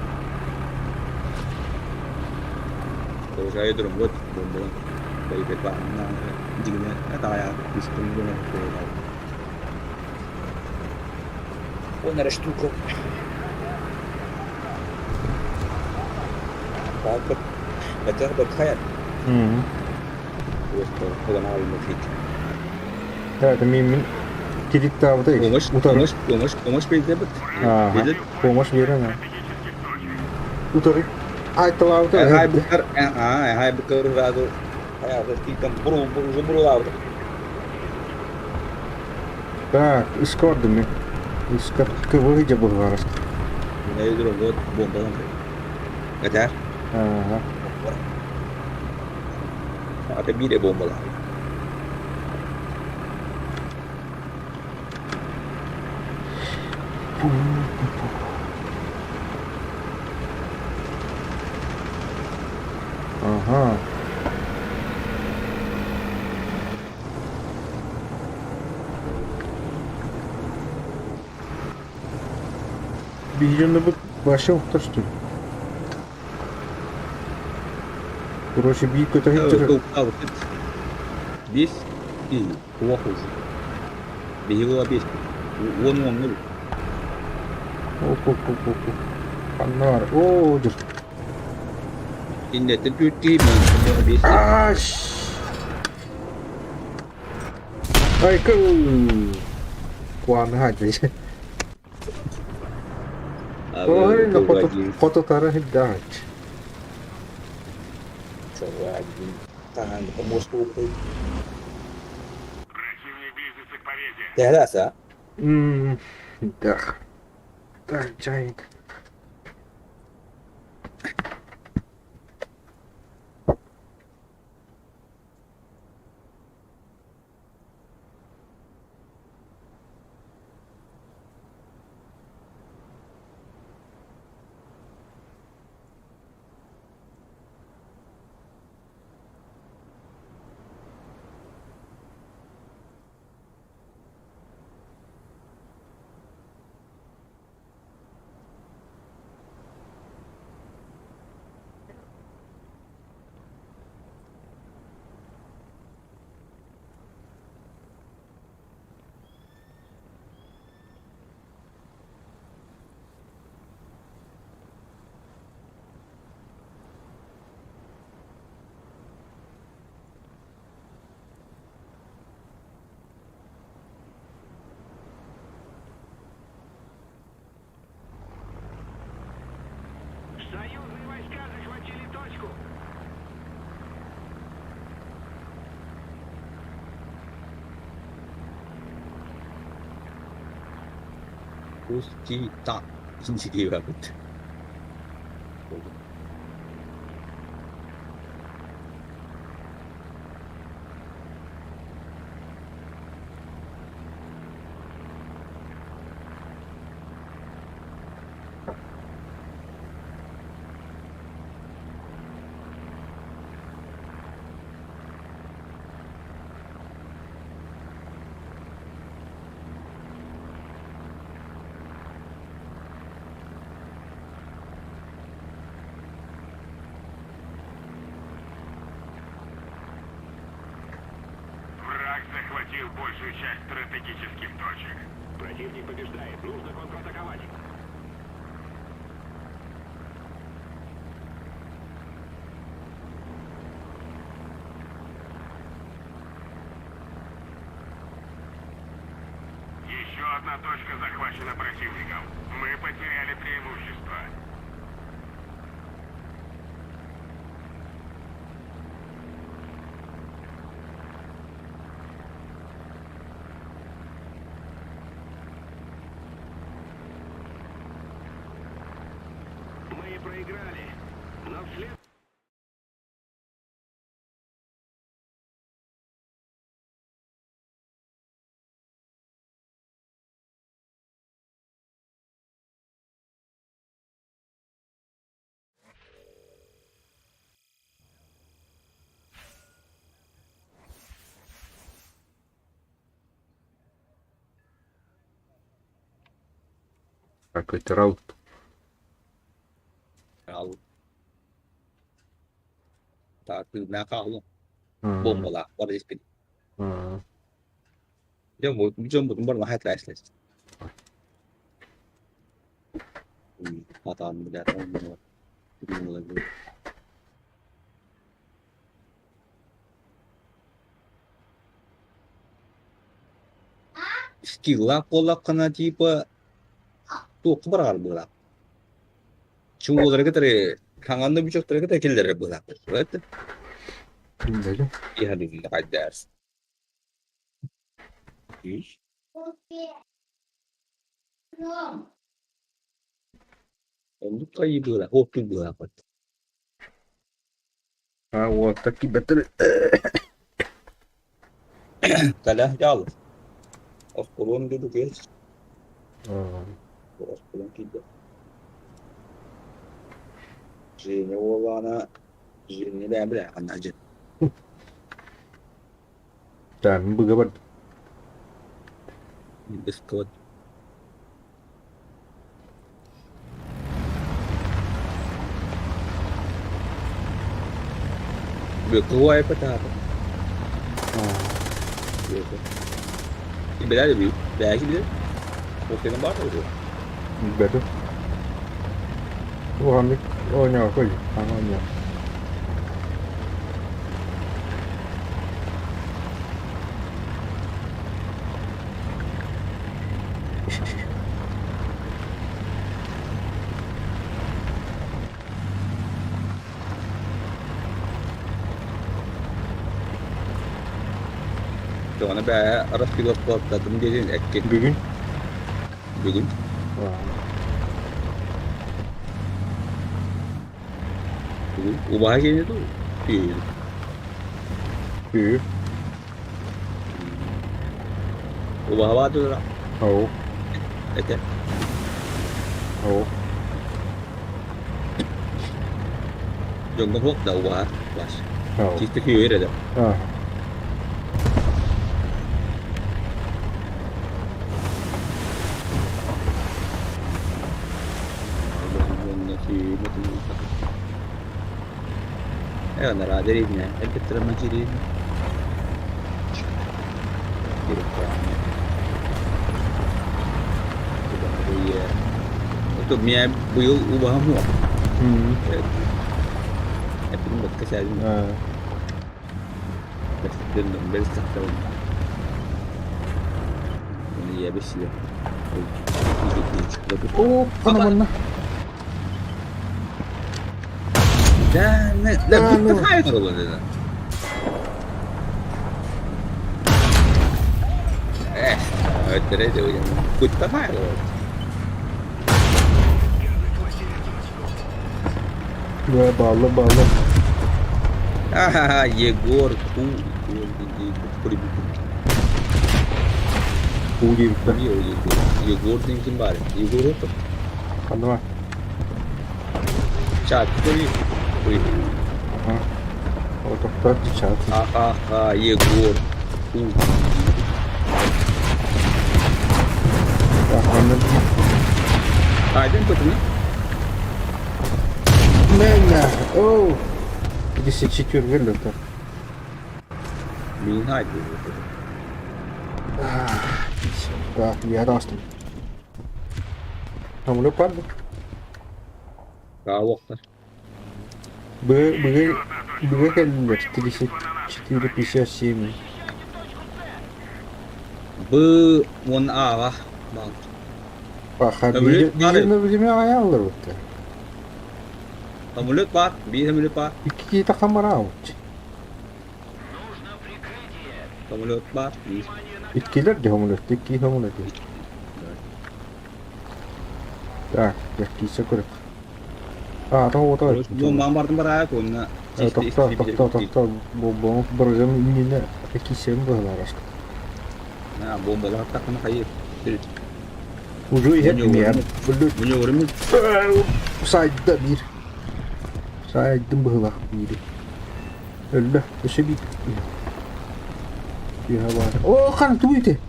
Тоже айдырым вот бомбалан. Бейбет бар. Дигне, это я пушкам Он штука. بتاخدك خيال. Это мин кредиттаабыта Помощь, помощь, помощь, помощь бейдебит. Ага, помощь берен. Утары. Айтылаабыта. Хай букар, а, хай букар раду. Хай астикам буру уже бурулаабыта. Так, искордым мен. Искор кыбы жабылгарыс. Мына вот бомбалан. Гатар. Ага. Ата бире бомбалар. Ага. Биһиги бу вообще ухтар что ли? Короче, биир көтө хиттер. Бес и плохо уже. Бегила бес. Вон он, ну. Оп, оп, оп, оп. Паннар. О, дыр. Иннеттен түттей мен бес. Аш. Ай, кыл. Куаны хажы. Ой, хото хото тара хиддач. Противник близится к победе. Тэхласа. Да. Так, чайник. Устита диэбэппит. Враг захватил большую часть стратегических точек. Противник побеждает. Нужно контратаковать. Еще одна точка захвачена противником. Мы потеряли преимущество. Мы проиграли. Но вслед... Какой-то раунд. Ал. Так, тыыннаах хааллым. Бомбалаах бар испит. Дьон дьон бутун бар махат лайслес. Атаан билэр Скиллаах буоллаххына типа туохха бараҕар быһыылаах. Чуҥуолары кытары хаҥанна бүчөхтөрү кытары киллэрэр быһыылаах. Билбэтим. Оннук хайыы быһыылаах, уоттуур быһыылаахпыт. А вот такие бэтэр. Кэлэ дьаал. Осколуон дудукес. Осколуон киирдэ. Женя уолаана Женя бээ билэ ханна дьин. Там быгабар. Быскыбыт. Бүөккэ айпатаата. Бүөккэ. Билэр би, бэйэки билэр. Ол баар буолуо. Билбэтим. Улаханнык оонньообокко дии, хаҥа оонньоо. Тоҕону бэйэ распиловкалаттатым диэтин эккин Бүгүн бүгүн. Бүгүн убаһа киэнэ дуу? Түүн. Түүн. Убаһа баар дуо? Оу. Этэ. Оу. Дьоҥҥо суох да убаһа бас. Оу. Чисто күөйэр эрэ. Аа. Э, анараа дэриэбинэ элбэттэрэ мадьыриэбинэ. Миэ быйыл убаһам суох. Эппитин бакка сээдим. Бэс Ийэбис Оо, ана манна. Да, Да, да, ну. хайа тураллар. Eh, Кutta хайа Да, балла, балла. Ага, Егор, ку, Уу диэбиттэр. Егор, Егор ким баар? Егор это? Ханна Чат, кури. Кури. Ага. Вот тохтоо чат. Ха-ха-ха, Егор. Ку. Так, манна Айден көтүнэ. Мэнэ. Оу. 54 вылета. Мин хайды. Так, я растым. Самолет падает. Каалыктар. Б, Б, Б, кэллилэр 34, 57. Б он А баар. Паха, Самолет баар. биир аяллар бутта. Самолет баар, биир самолет баар. Икки тахамара аут. Самолет баар, биир. Иккилэр де самолет, икки самолет. Так, яккисе көрөк. А, того того. Бу мамардын бар онна. Тохтоо, тохтоо, тохтоо. Бу бу быргым иннинэ кисем быһылараска. На бомбалар тахына хайы. Уже иһет миэр. Бүлүт Муньо өрүмүт. сайда биир. Сайдым быһылах биири. Өллө, өсө биир. Түһэ бар. О, хан туйте.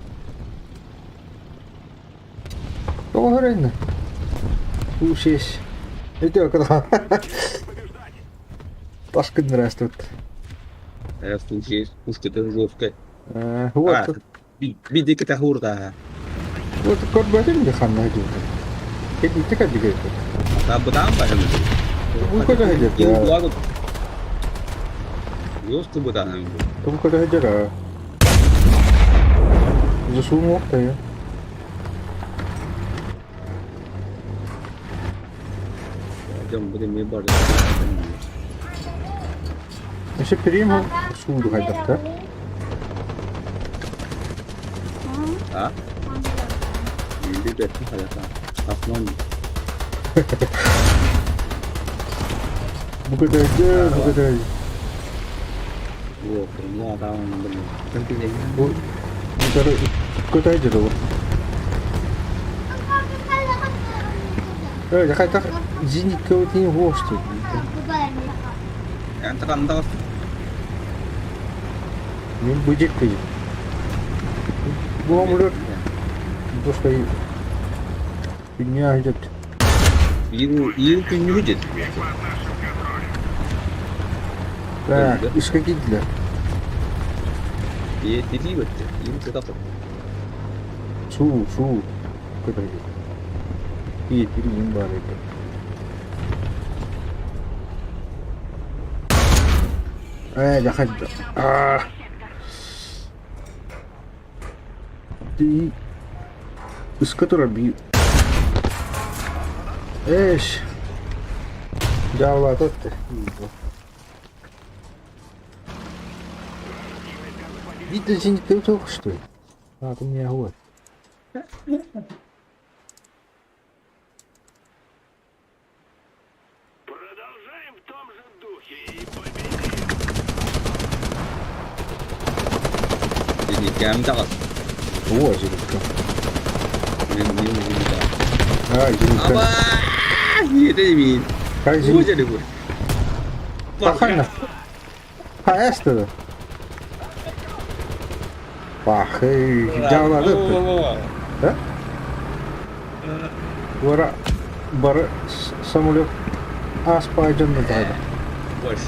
Тоҕо хөрөннө? Туу шеш. Өтө кыда. Ташкын здравствует. Слушай, пушка-то жесткая. Вот. Биди кета хурда. Вот көрбөтүм де ханна диэн. Кедитте кадиге. Та бытаан баар. Бу көтө хедер. Жестко бытаан. Бу көтө хедер. Засунул я. Дьон бу деме бар. Өсө перим сууду хайдахта. А? Биди бетти хаята. Асман. Бу көтө хедер, бу көтө хедер. Вот, ну там блин. Бу көтө хедер бу. Э, хайдах зенит көтин хосты. Эн таканда Мен быжык кыйып. Бу омулар просто Dünya идет. Ил ил күннү дед. Так, из каких для? Е тили бетте. Ил кета. Су, су. Көтө хедер. И перейдем бар это. Э, заходи. А. Ты из которой бью. Эш. Дьявола тут ты. Видно, зенит ты только что ли? А, ты меня вот. Продолжаем в том же духе и победим. Дени кем тагас. О, зенитка. Мен мен мен. А, зенитка. Аба! Ете мин. Хай Бу зенит. жере бу. Пахана. Ха, эста. Пахы, дьявола тут. Да? Вара бар самолет аспайден на тайда. Бош.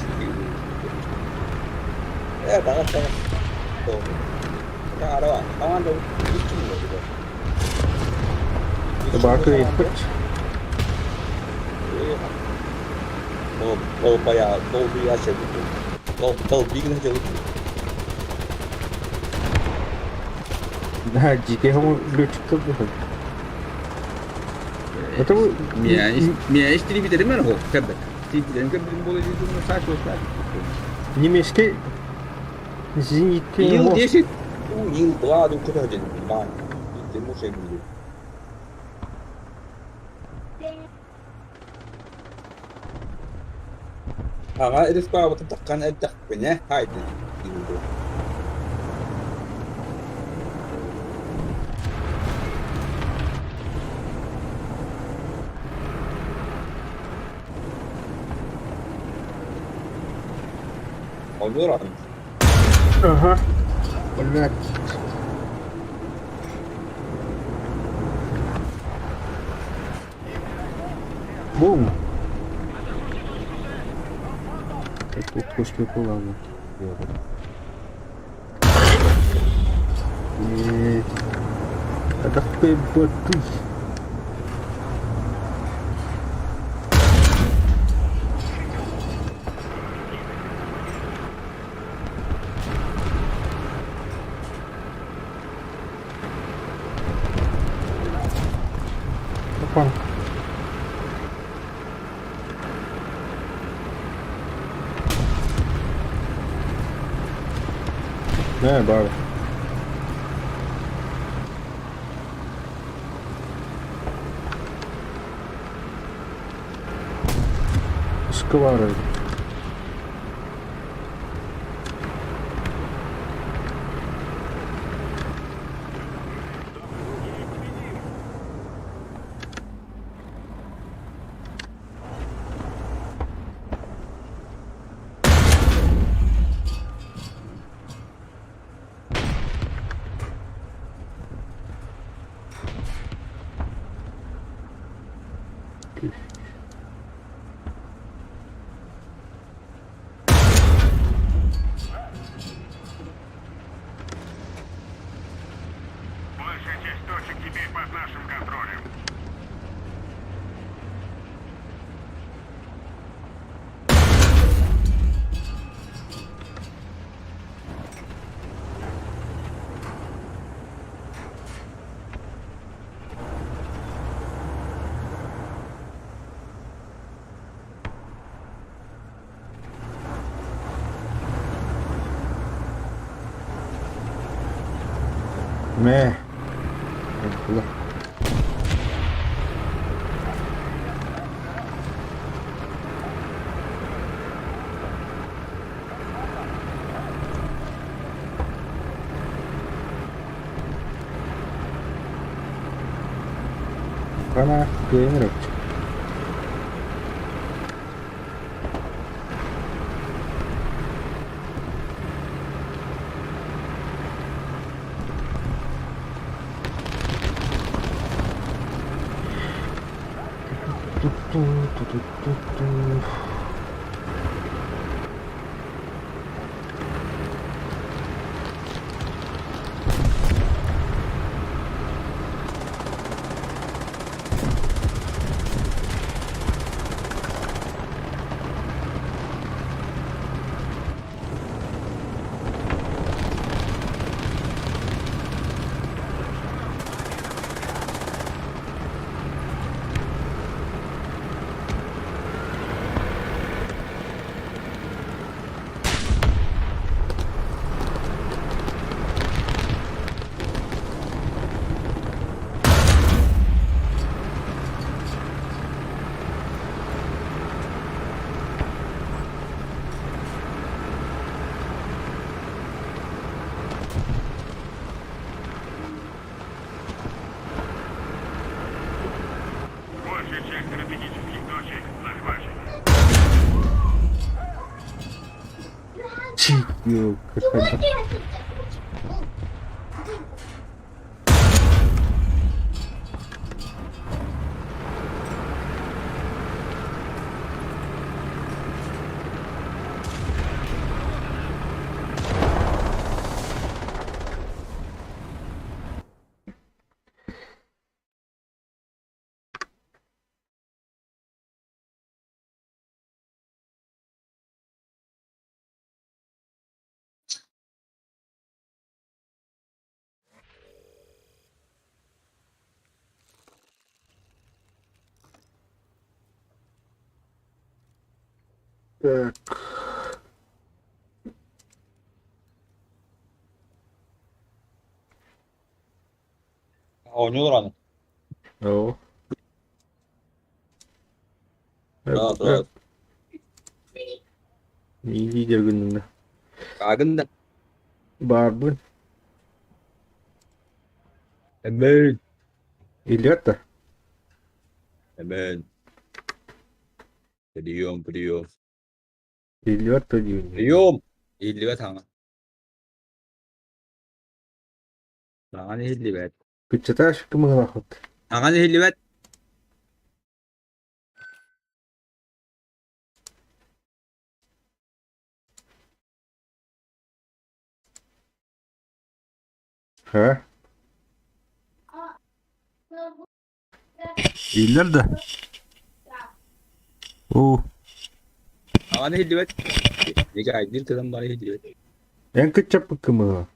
Э, тагас тагас. Ара, таман да. Табака и путь. Ол ол бая, ол бия чебу. Ол ол бигне чебу. Да, дикий хому летчик тут выходит. Это вы... Мия, мия истри битермен хо, кебек. Тиийбитин көрбүтүм буолуо дии думаю, Саша ушла. Немецкий зенитный Ил мост. 10, Ил 2 дуу көтө баар. Ити муша билбит. Аҕа респаабытын таххан эрдэхпинэ хаайдын диир. Олорон Ага. Блядь. Бум. Тут кошки плавают. Нет. Это ты. Опа. Не, бар. Сквары. Большая часть точек теперь под нашим контролем. Мэ. Куда? Kana геймер. Ту-ту-ту-ту-ту. Большая часть стратегических точек захвачена. Чик, Так. Оонньуулар аны. Оо. Да, да. Лидер гынна. Каагын да. Баарбын. Эмен. Ильята. Эмен. Прием, прием. Ильята диэн. Прием. Иһиллибэт хаҥа. Хаҥан иһиллибэт. Кыччатааш кымыһылаахпыт. Хаҥан иһиллибэт. Ха? Ииллэр да? Уу. Хаҥан иһиллибэт. Никайдыр тылым бары иһиллибэт. Эн кыччаппыккын быһа.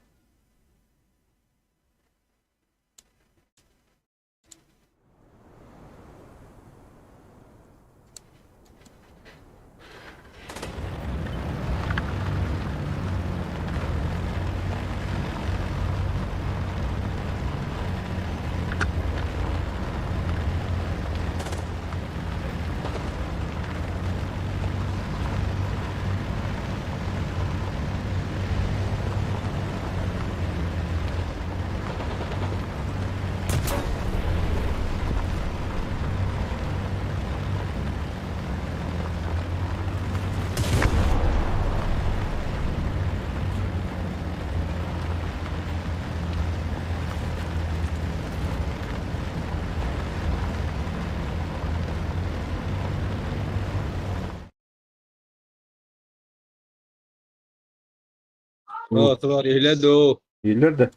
Оо, тылар иһиллэр дуу? Ииллэр да?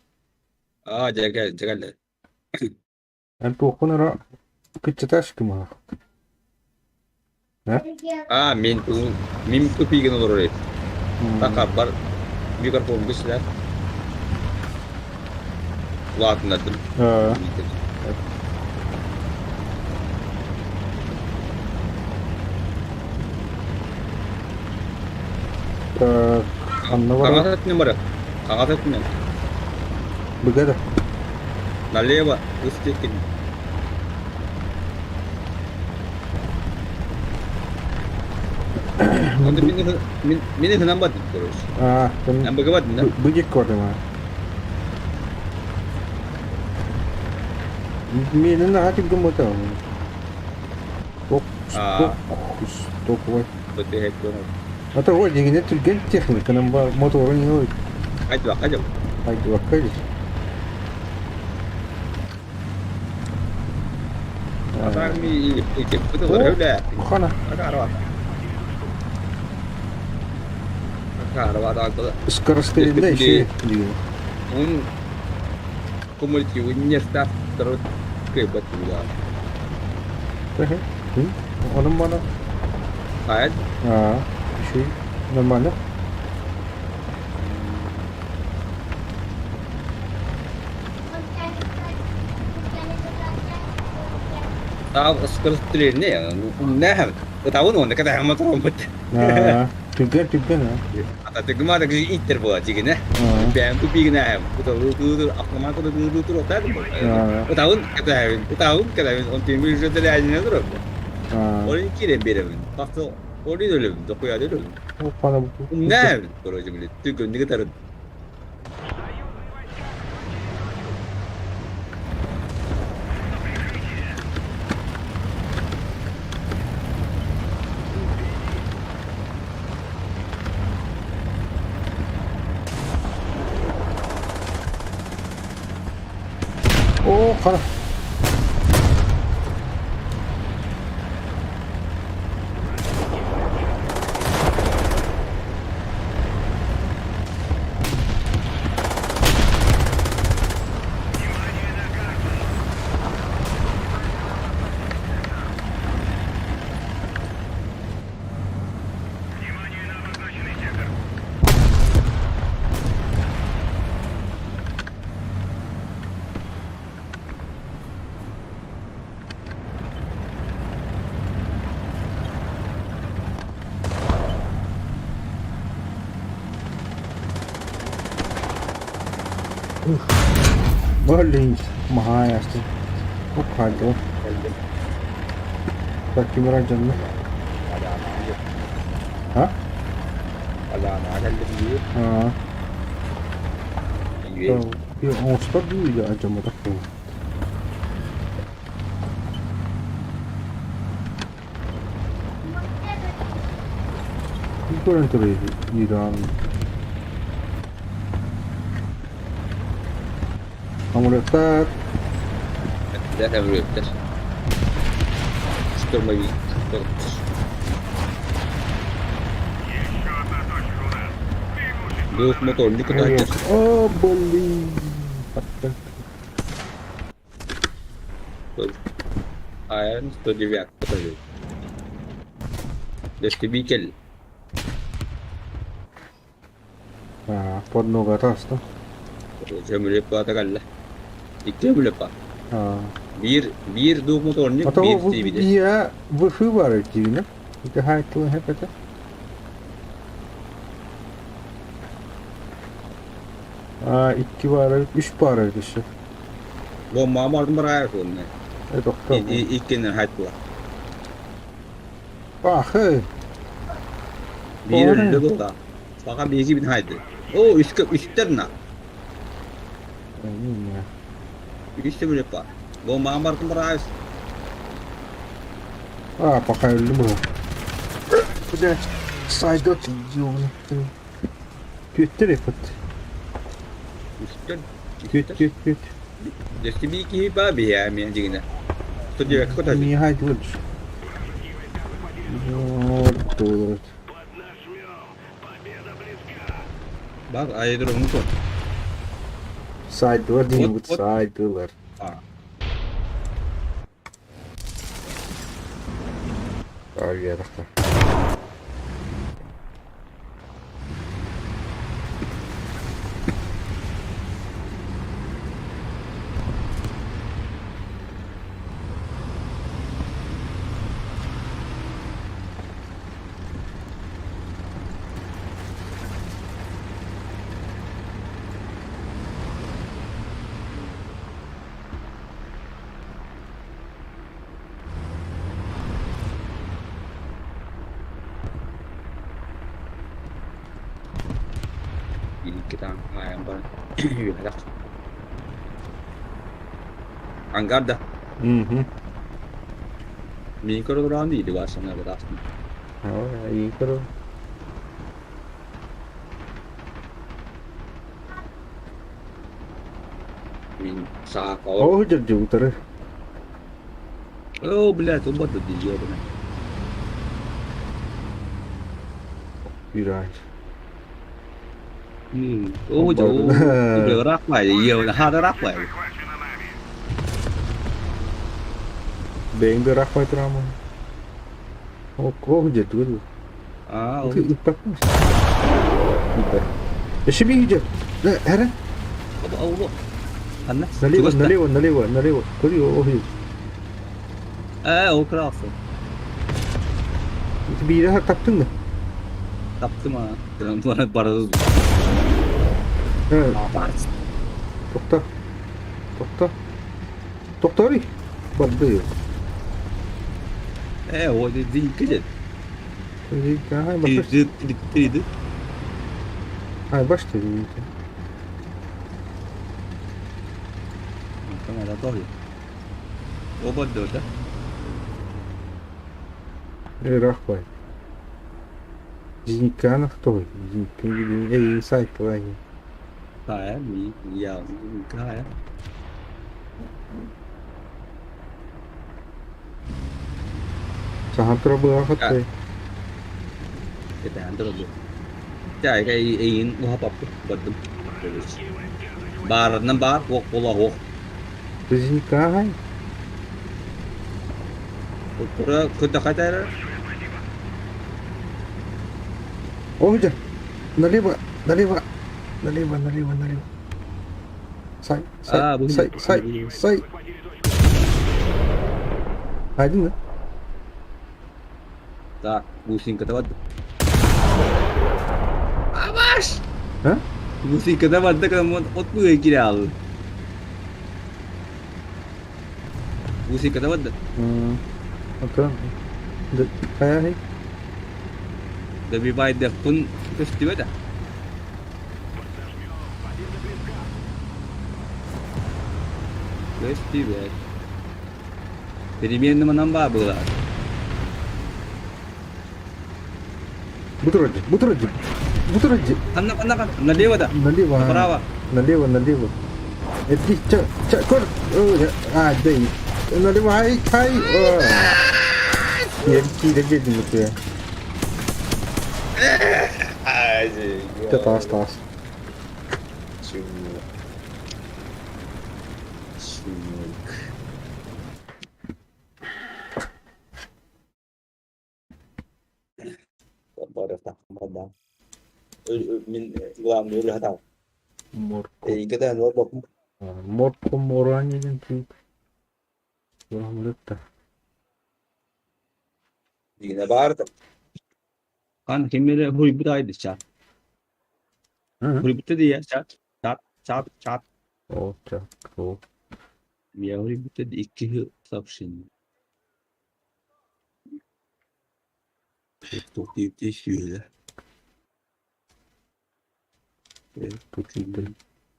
Аа, дьэ, дьэ кэллэ. Эн туоххун эрэ кыччатааш кымыһах. Аа, мин мин тупигын олорор эбит. Такарбар микрофон бисилэр. Улаатыннардым. Так, ханна барар? Хаҥас өттүнэн барар. Хаҥас өттүнэн. Быга да. Налево, ыстыккин. Онно мин мин ыһынан бардым, короче. А, там Эн быга бардын да? Быдик көрдүм а. Миэнин наһаа түргэн буолта. Ток, А. стоп, ой. Бытыһэт көрөр. А то ой, дигине түргэн техниканан бар, моторун ой. Хайдыбакка дьыл. Хайдыбакка дии. Атаак ми иккиппит олорор үлэ. Хана. Акаарва. Скорострельная еще. Он кумулятивный не став кыйбат була. Onun bana. Hayır. А, еще нормально. Скорострельная. Не, Ытабын уонна кэтэһэммэ тураммыт. Түргэн түргэн Ататыгыма да иттер була дигине. Бэм тупигине. Автомат Ытабын кэтэһэбин, ытабын кэтэһэбин, он тимир жөтелээжине турар. Орин киирэн биэрэбин. Тахса орин өлөбүн, дохуя өлөбүн. Не, короче, блин, түргэнник ытарын. Оо, хара. Внимание на обозначенный сектор. Блин, маһаайасты. Укхайдыл. Кэллим. Так кимера дьонно. А? Аляна кэллим дии. А. Үгүй. Оҥостор дуу или алдьамматах дуу? Көрөн турар Иран. Амулеттар. Эттэр әмүрүөттэр. Штурмовик. Двух моторник кытааччы. О, блин. АН 109 кытары. Истребитель. Поднога таста. Көмүлүөк баата кэллэ. Икки көмүлүөк баар. Биир биир двух моторник, А то биир тиибитэ. я выхы бар тиинэ. Ити хайтылы хепете. А икки бар, үс бар еще. Бомбаҕа бардым бараайар суолунай. Тохтоо. Иккинэн хайттылар. Бахы. Биир өллө буолла. Саха биһиги бин хайды. Оо, үскэ үстэр на. Үс сөмөлөт баар. Бомбаҕа бардым бараайар. А, пока өллүм бу. Блять, сайдот ёбаный. Түөттэр эппит. Үстэр. Түөт, түөт, түөт. Дьэсти бии киһи баа биһиэ эмиэ дьиҥинэ. 109 көтөдү. Миэхэ айдылар. Вот. Бар аэродрому көр. Сайдылар дейм Вот, бут вот. сайдылар. А. Авиатахта. Икки таҥ хаайан баран үөһэ Ангар да. Угу. Мин көрө туран диidi баасана баастын. Ай, көрө. Мин саакаҕа Оо, дьэрдьи утары. Оо, блядь, убата дии ёбана. Юрай. Оо, дьэ, оо, ыраах баайы, ёбана, хаада ыраах баайы. Захвачена нами. Бэйэҥ да ыраах баайтыраамын. Оо, дьэрдьи Аа, ол Ыппаппын. Ыппа. Өссө биир Эрэ. Ол ханна? Налево, Чугас да? налево, налево, налево. Көрү, оо, Ээ, ол кыраасы. Биирэ таптың да? Таптым аа. Бары Тохто. Тохто. Тохторий. Барды. Ээ, ол дин кэлэн. Хай баш. Тириди. Хай баш ты. Камера тоже. Оба да. Ыраах бай. Зиникканах той. Зиниккан эй сайт лай. Тая, ми, я, кая. Сахан тура быҕа Кэтээн турар. Чай, кай эйин уһапаппыт бардым. Баарынан баар, уох буола уох. Зиниккан Тура кытта хатара. О, где? Налево, налево, налево, налево, налево. Сай, сай, А, бу сай, сай, сай. Один, да? Так, бусинка тавад. Абаш! А? Музыкада барда кыраммын от быһа киирэ хааллым. Музыкада барда. Оттон хайаһый? Добивайдахпын көстүбэтэ. Көстүбэт. Переменным манан баа быылаат. Бутураджи, бутураджи, бутураджи. Ханна, ханна, ханна, налево да. Налево. Направо. Налево, налево. Это ча, ча, кор, а, да, налево, ай, ай, Я киирэ биэрдим бутуя. Ча таас, таас. Чумок. Мин главный ырыһатам. Морко. Эйгэтэн олбокум. Морко Морани диэн Бурамырытта. Дигине баарда. Хан киммere хуйбут айды чат. Хуйбутта дия чат. Чат, чат, чат. О, чат, о. Я хуйбутта икки сообщение.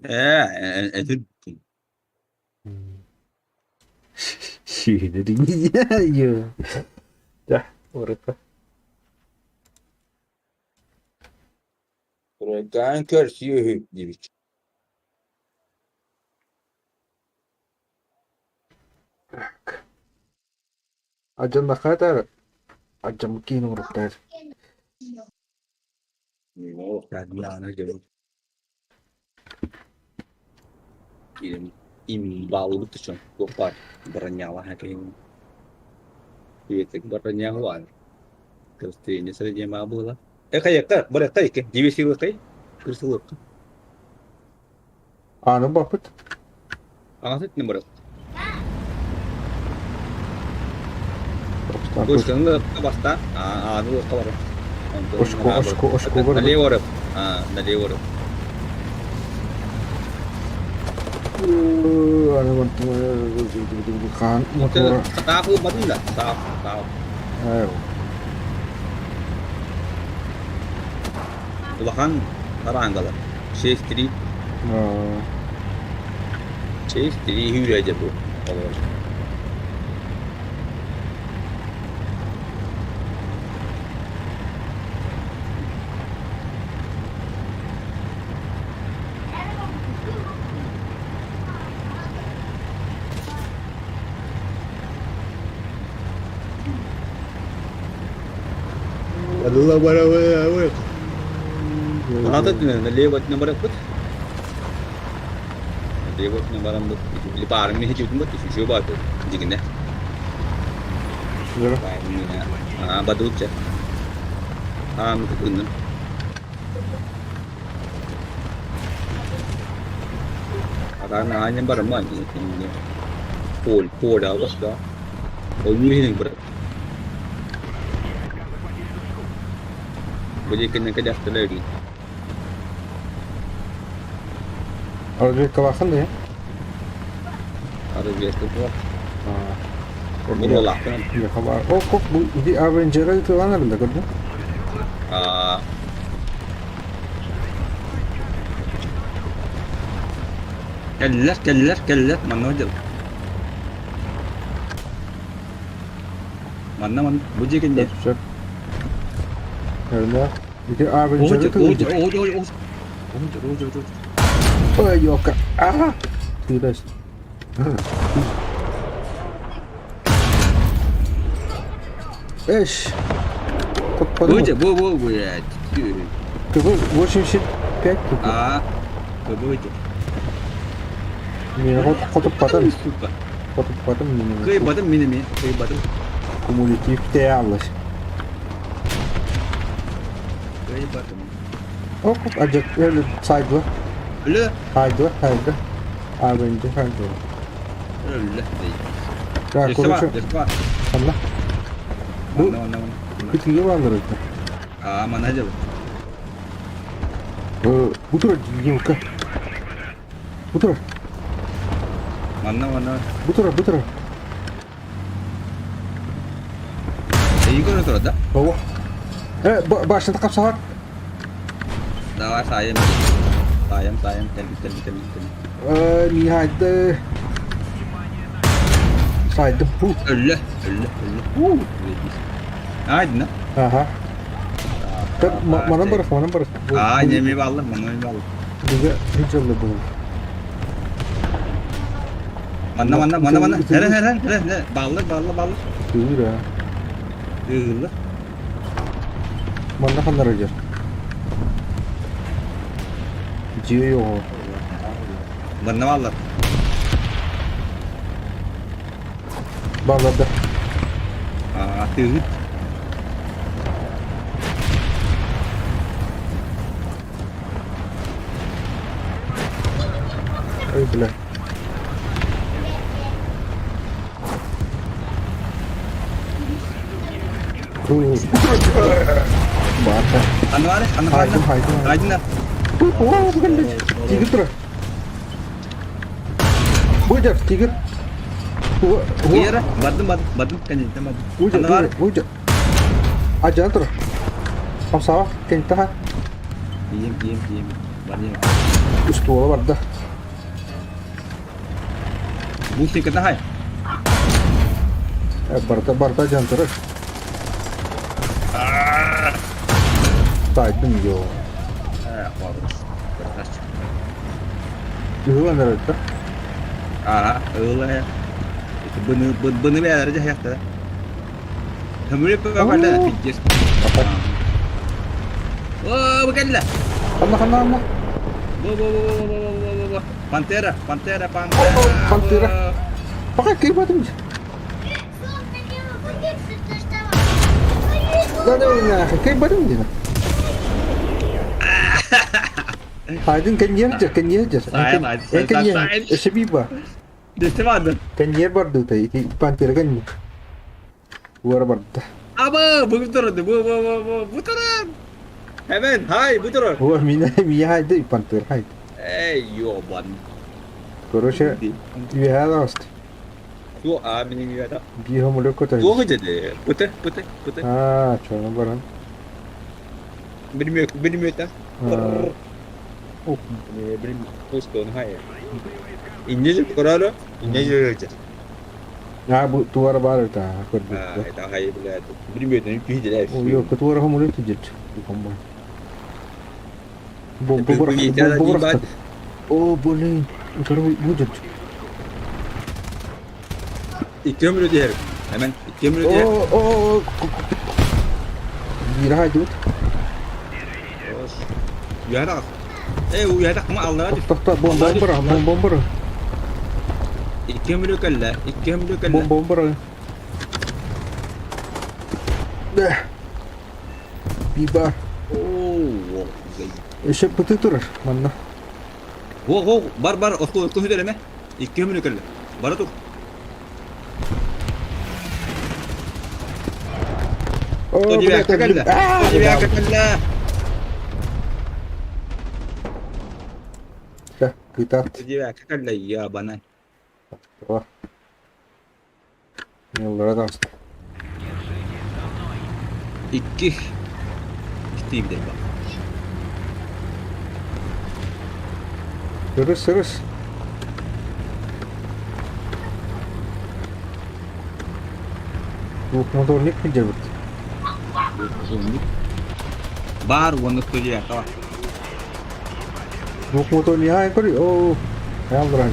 Ээ, этир Дьэ, урукка. Турайдаан көрсүө үһү диэбит. Так. Адьаннахха этээр Адьаммыт киин оҥоруктаар. Имбаалыбыт дьон туох баар бронялаах киһини Үйэтик бронялаан Кырыстыыны среднема буола. Э хайакка барыахха икки дивизиялыаххай кырсылыахха Ааны баппыт. Аҕасы итинэн барыах. Бушканы бастаан ааны ылыахха барар. Очко, очко, очко бар. Налево барып. Налево барып. Хаан мотора. Саах ылбатын да. Саах, саах. Улахан тараангалар. 6-3. 6-3 hűrögyebb олорор. Аната налево бараппыт. Налево бараммыт. Били баарым миһи жибитин бат, үчүгэй баар дигинэ. Аа, бадуучча. Аа, мыкытынным. Араан аанньан бараммаан Поль, Поля да. Ойуу бар. Бу диэкинэн кэлээхтэрэ өрүү. Разведкалаахын дии? Разведка буолар. Буруолаахпын. О, кок, бу иди Авенджера ытылан эрэллэр көрдүм. Аа. Кэллэр, кэллэр, кэллэр, манна дьыл. Манна манна, бу дьиэ кэннэ. Сөп. Көрүнэ. Ити Авенджеры Ой, ёлка. А! Ты дальше. Эш. Бу бу бу блядь. Какой 85 тут? А, какой Мен хотуп батам. Сука. Хотуп батам мен. Кый батым мин эми, кый батым. Кумулятив теаллаш. Кый батым. Оп, ажак өлү сайдла. Өлө. Хайдла, хайдла. Авенджи хайдла. Өлө. Так, короче. Ханна. Бу Күтүгө баалар эбит. Аа, манна дьыл. Бу турар Димка. Бу турар. Манна манна. Бу турар, бу турар. Эйи көрө турар да? Ого. Башната хапсалар. Давай саайым. Саайым, саайым, кэлбит, кэлбит, кэлбит, кэлбит. Михайды. Сайдым. Өллө, өллө, өллө. Айдына. Ага. Манан барах, манан барах. Аа, неме баллы, манан баллы. Биге хиджаллы бұл. Манна, манна, манна, манна. Нere, nere, nere, nere. Баллы, баллы, баллы. Тыыр, а. Ыылы. Манна ханнара жер. Дьиэ оҕо. Манна баллар. Балларда. Аа, тыыт. Ой, бля. Бата. Анвар, Анвар. Хайдым, хайдым. Хайдым. О, бүгін тигр тұр. Выйдер, тигр. Уера, бардым, бардым, бардым, конечно, бардым. Выйдер, выйдер. Ажан тұр. Хамсаға, кентаха. Ием, ием, ием. Бардым. Устуола барда. Бусинка хай. Барда, барда жан турар. Тайдым йоо. Ыылан эрэ Аа, ыла. Быны быны бээлэр дьаһайахтара. Хөмүрүп барда пиздец. О, бу кэллэ. Ханна ханна ханна. Бу бу бу бу бу бу бу бу. Пантера, пантера, пантера. Пантера. Пока кыйбатым. Да да нахуй, кыйбатым дина. Хайдын кэньер жер, кэньер жер. Кэньер, эшеби ба. Десте барды. Кэньер барды та, ити пантера кэньер. Уара барда. Аба, бу турады, бу бу бу бу бу турар. Hemen, хай, бу турар. О, меня, меня хайды, пантер хайды. Эй, ёбан. Короче, үөһэ Ту а минин үөһэ. Биир хомулук көтөр. Туох деді? Пыты, пыты, пыты. Аа, чоно баран. Билмек, билмек та. О, Билмек, пустон хай. Инне корало, инне жүрөчө. Аа, бу туара бар та, көрдүк. Аа, это хай билет. Билмек, күйдү. Ой, туара хомулук тижет. Бу Бу бу бу О, блин, утары будет. Икки өмүрү диэр. Hemen икки өмүрү диэр. О, о, Биир хайдыбыт. Үөһэ Э, үөһэ кыма аллара түс. Тохто, бомба бара, бомба бара. Икки өмүрү кэллэ, икки өмүрү кэллэ. Бомба бара. Да. Биба. Оо, Эше пыты турар, манна. О, о, бар бар, отку отку хүдереме. Икки өмүрү кэллэ. Бара тур. О, Девятка кэллэ. Девятка кэллэ. Да, кытат. Девятка кэллэ, ябана. О. Yollara da Икки. Истиим бак. Сырыс, сырыс. Двухмоторник килдербит. Бар, оны студия, Двухмоторник ай кори. О, ялдыран.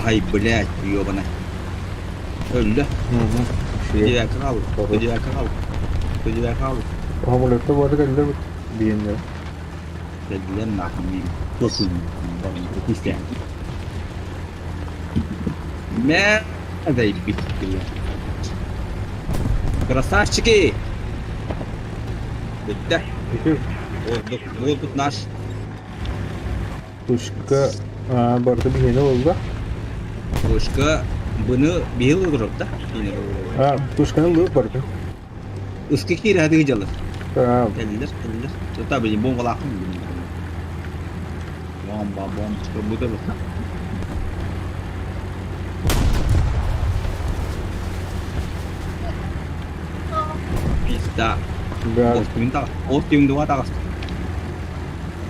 Ай, блядь, ёбана. Өллө. Студия кал, студия кал. Студия кал. Хамолетта бары кэллер биеннер. Кэллер нахуй мин. Тосун. Кистен. Мә, заебись, бля. Красавчики! Да. Воздух, воздух наш. Пушка барыта биһиэнэ буолла. Пушка быны биһил олорор да? А, пушканы ылыып барыта. Ыска киирэ хатыгы дьалар. Кэллэр, кэллэр. Тута били бомбалаахпын билин. Бомба, бомба, бу да Пизда. Да. Ол түн таҕыста.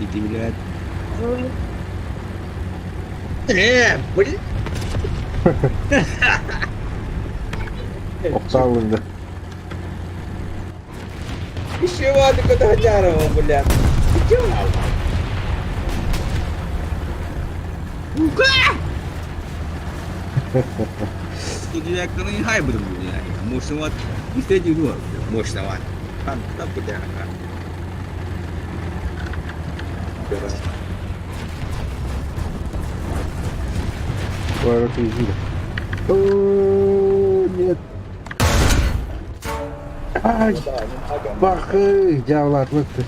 Ити билээт. Блин. Охтаалынды. Еще Катахатярова, бля. Мощного. Мощного. Бля. Поворот О, нет. Ай, бахы, дьявол отвыкты.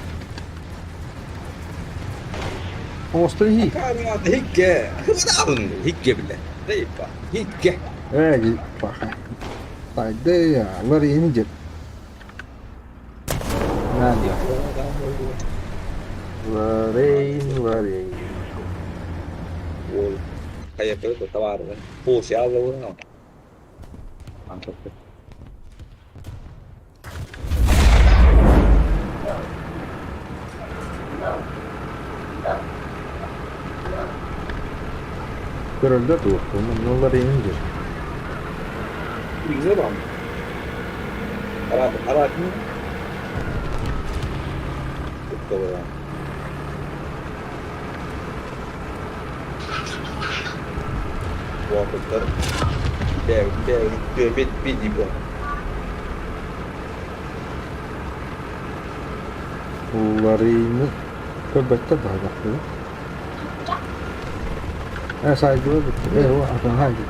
Оңостон Хикке. Хикке бile. Хикке. Эй, бахы. Тайды, алар ени деп. Надо. Лорейн, Лорейн. Ол хайа товары. Пол сяла. Көрөлдөр туох, Лорейн дир. Güzel ama. Арат, арат. Уопуттар. Бэ, бэ, бэ, бэ, бэ, бэ. Лорейн көрбөттөр баһадахты. Э, сайдыла бит. Э, о, атын хайды.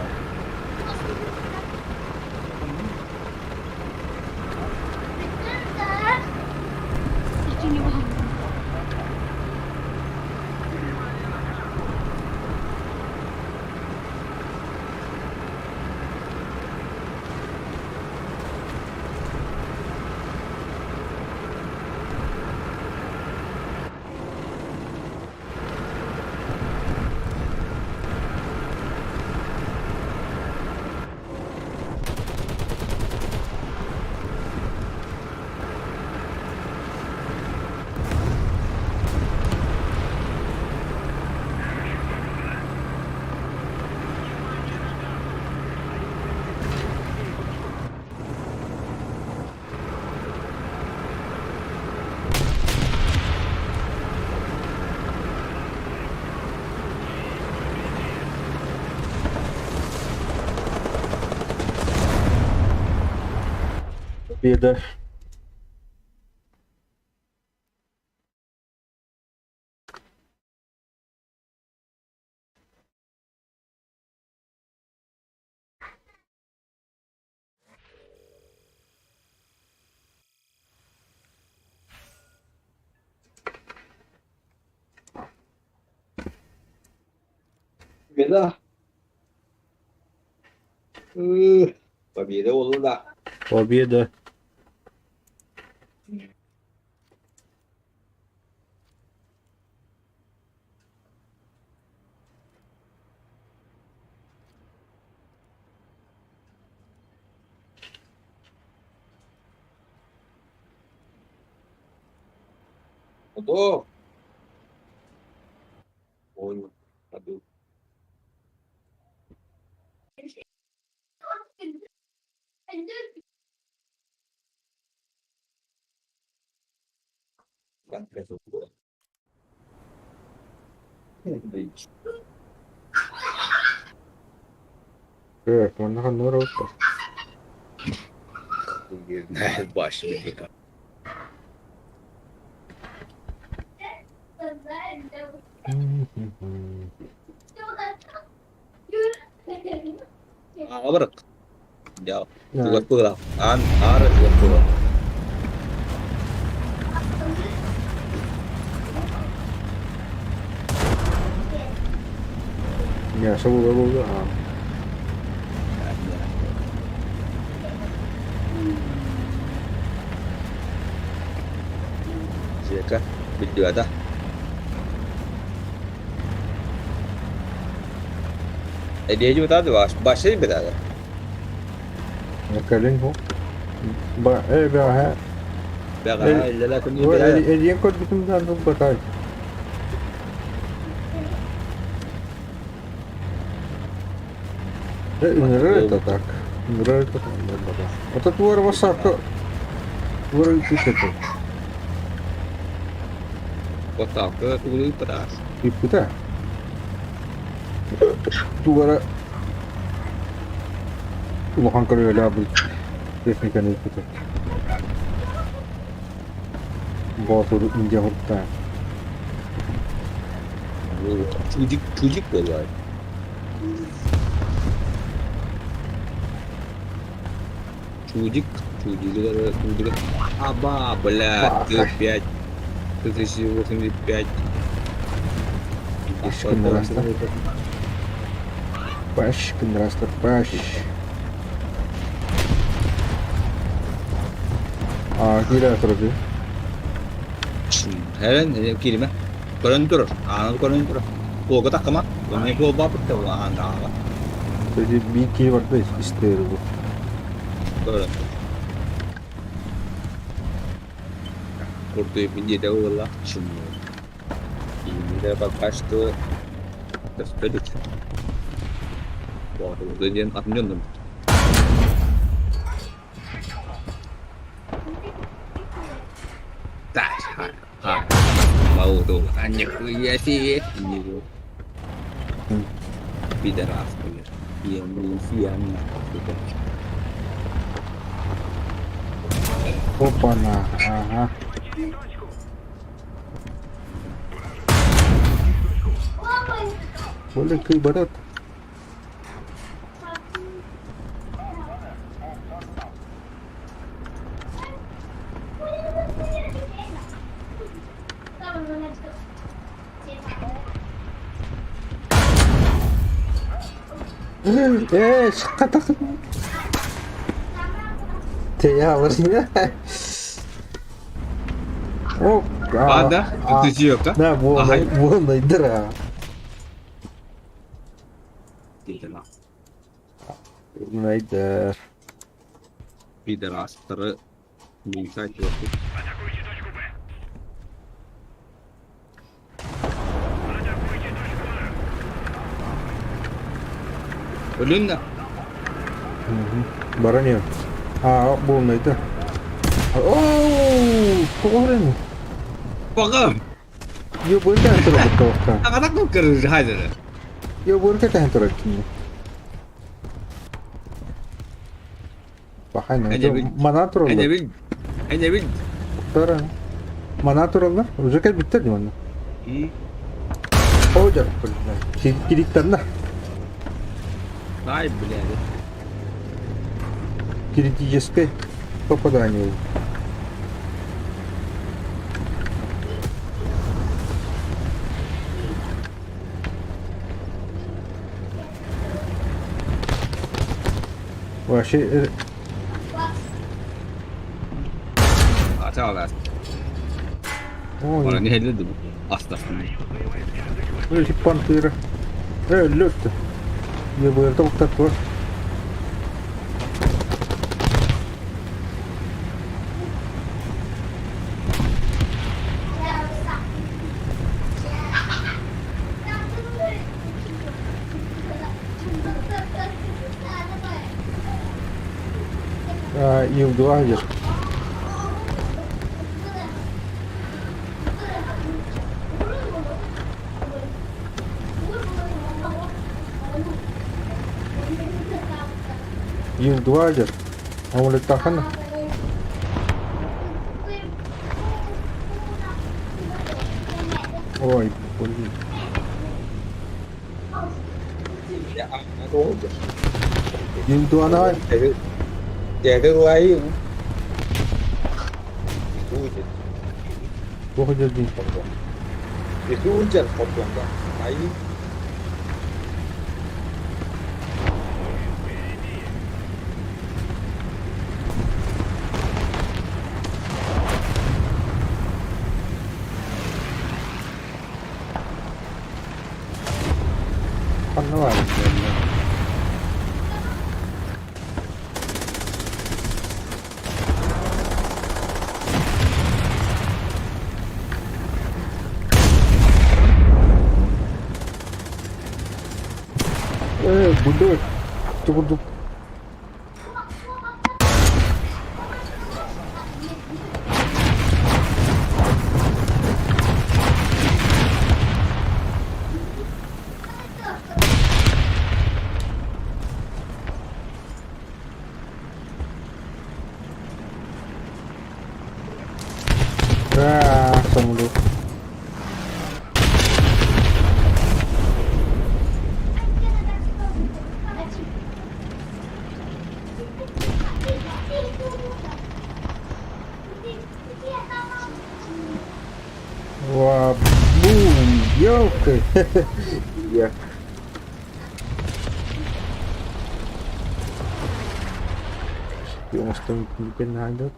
Беда. Победа. Победа болду да. Победа. Удо. Ой, побил. Так, манна нора. Баш. Абырык. Я тугат. Ан ары тугат. Мясо буола буолуо аа. Жека, билдибата. Эдиэдьи бытаады башай бытаады. Кэлин бу. Ба э бэҕэһээ Бэҕэһээ иллэлээ күн бэҕэһээ. Эрийэн көрбүтүм да ылбатай. Ыҥырар это так. Ыҥырар это так. Ото туора бассаапка туора ыыппыт этэ. Бассаапка тугу ыыппата? Ыыппыта. Тугара улахан көрүөлээх техниканы ыыппыта. Боотур Индия хуртаан. Чудик, чудик буолуой. Чудик, чудик, чудик. Аба, бля, Т5, Т-85. Паш, Паш, Паш. Аа, киирэ турар Һэрэн кииримэ. Көрөн турар. Ааны көрөн турар. Куога такыма. Онно буолбаппыт да аан ааҕа. Биир киһи барда истээр бу. Көрөн. Курдуйбун диэтэ буолла. Инде пока что көстө Боотурга диэн атын дьоннор. Так, Молдова, нихуя себе! Пидорас, блядь. Я Опа-на, ага. Более кыйбарат. Ээ, шыққатақ. Тея О, А, да? Ты чьё-то? Да, вон, вон, дыра. Найдер. Пидорастары Мусать вот. Өлүн да? Баран Аа, буолнайда. Оу, тоҕо Баҕам! Йо, бырка турар тоохта. Аҕатак көрөр хайдары. Йо, бырка тэһэн турар кини. Бахайна. Мана тураллар. Энэбин. Энэбин. Тара. Мана тураллар. Уже кэлбиттэр дии манна. О, дьэ, кириктанна. Ай, блядь. Критическое попадание. Вообще... А, чао, Ой. Не хэллэ астастын. Пантера. Лёд. Я бы это такой. Ил-2 где-то. Ил-2 где-то. А он летахана. Ой, блин. Ил-2 на. Туох дьэрдин? Обалденно. Ээ, бу курдук Аа, самолет. Ва, бум, елка. Я. Оҥостон кэннэ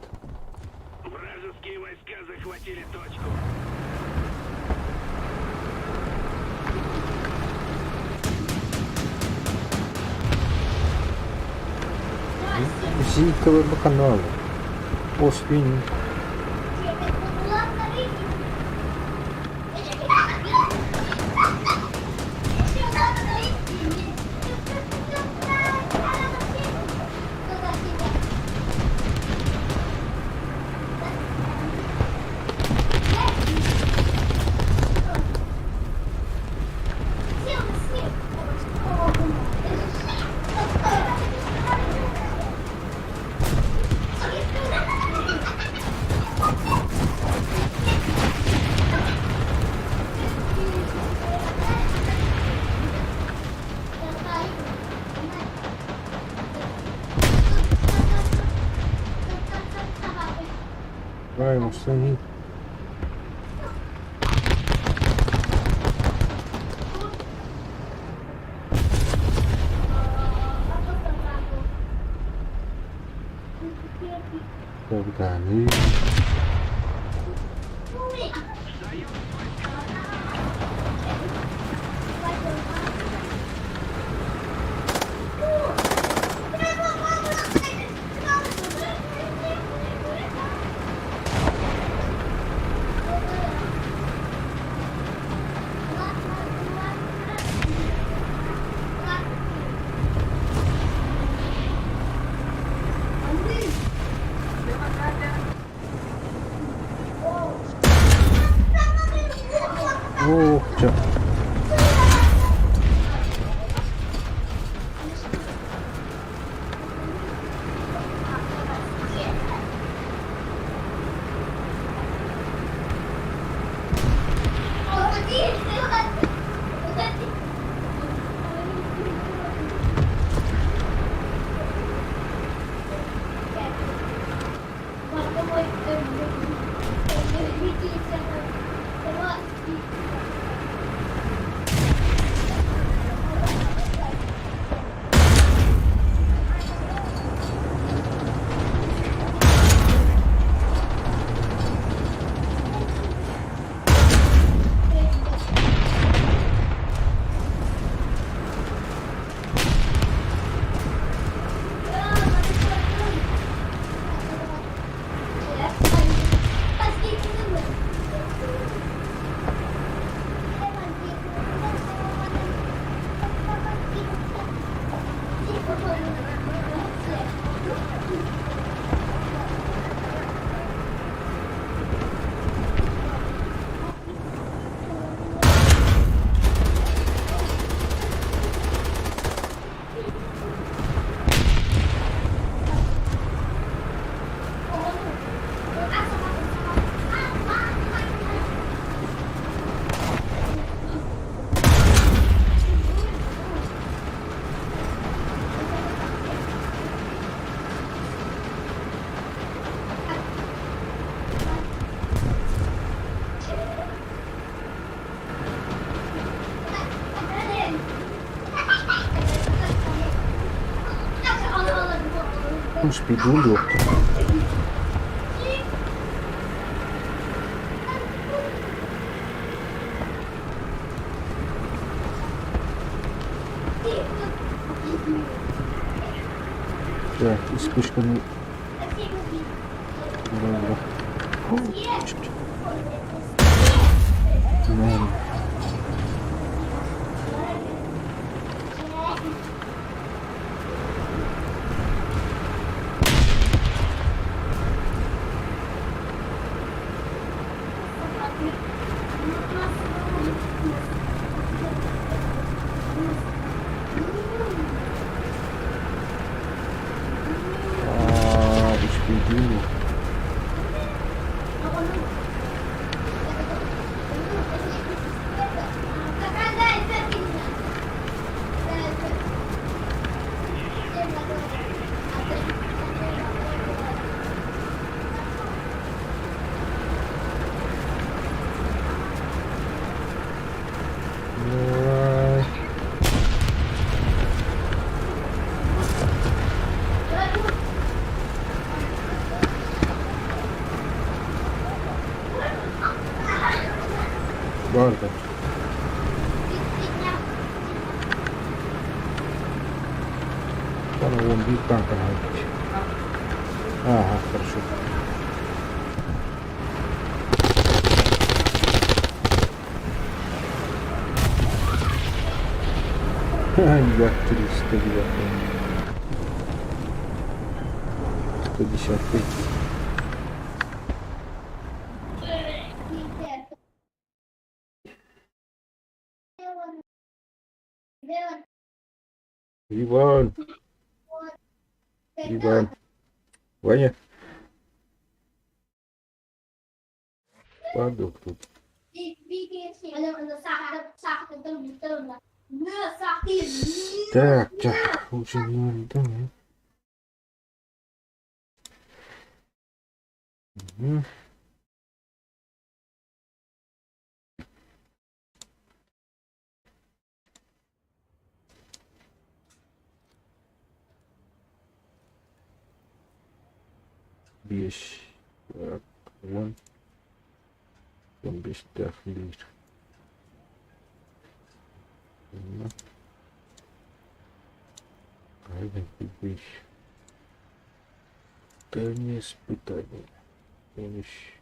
Вражеские войска захватили точку. Зикова канала. Оспин. Правильно, что они. Когда они... Ух, чё. Спидун, ёпта. Так, вспышканы Үчүгэйдиин дуо? Давай. Барда. Там вон бит танка надо бить. Ага, хорошо. Як 309. 110. Иван. Иван. Ваня. Падал тут. Так, так, лучше не да. Угу. Биэс уон уон биэстээх биир Испытание. Финиш.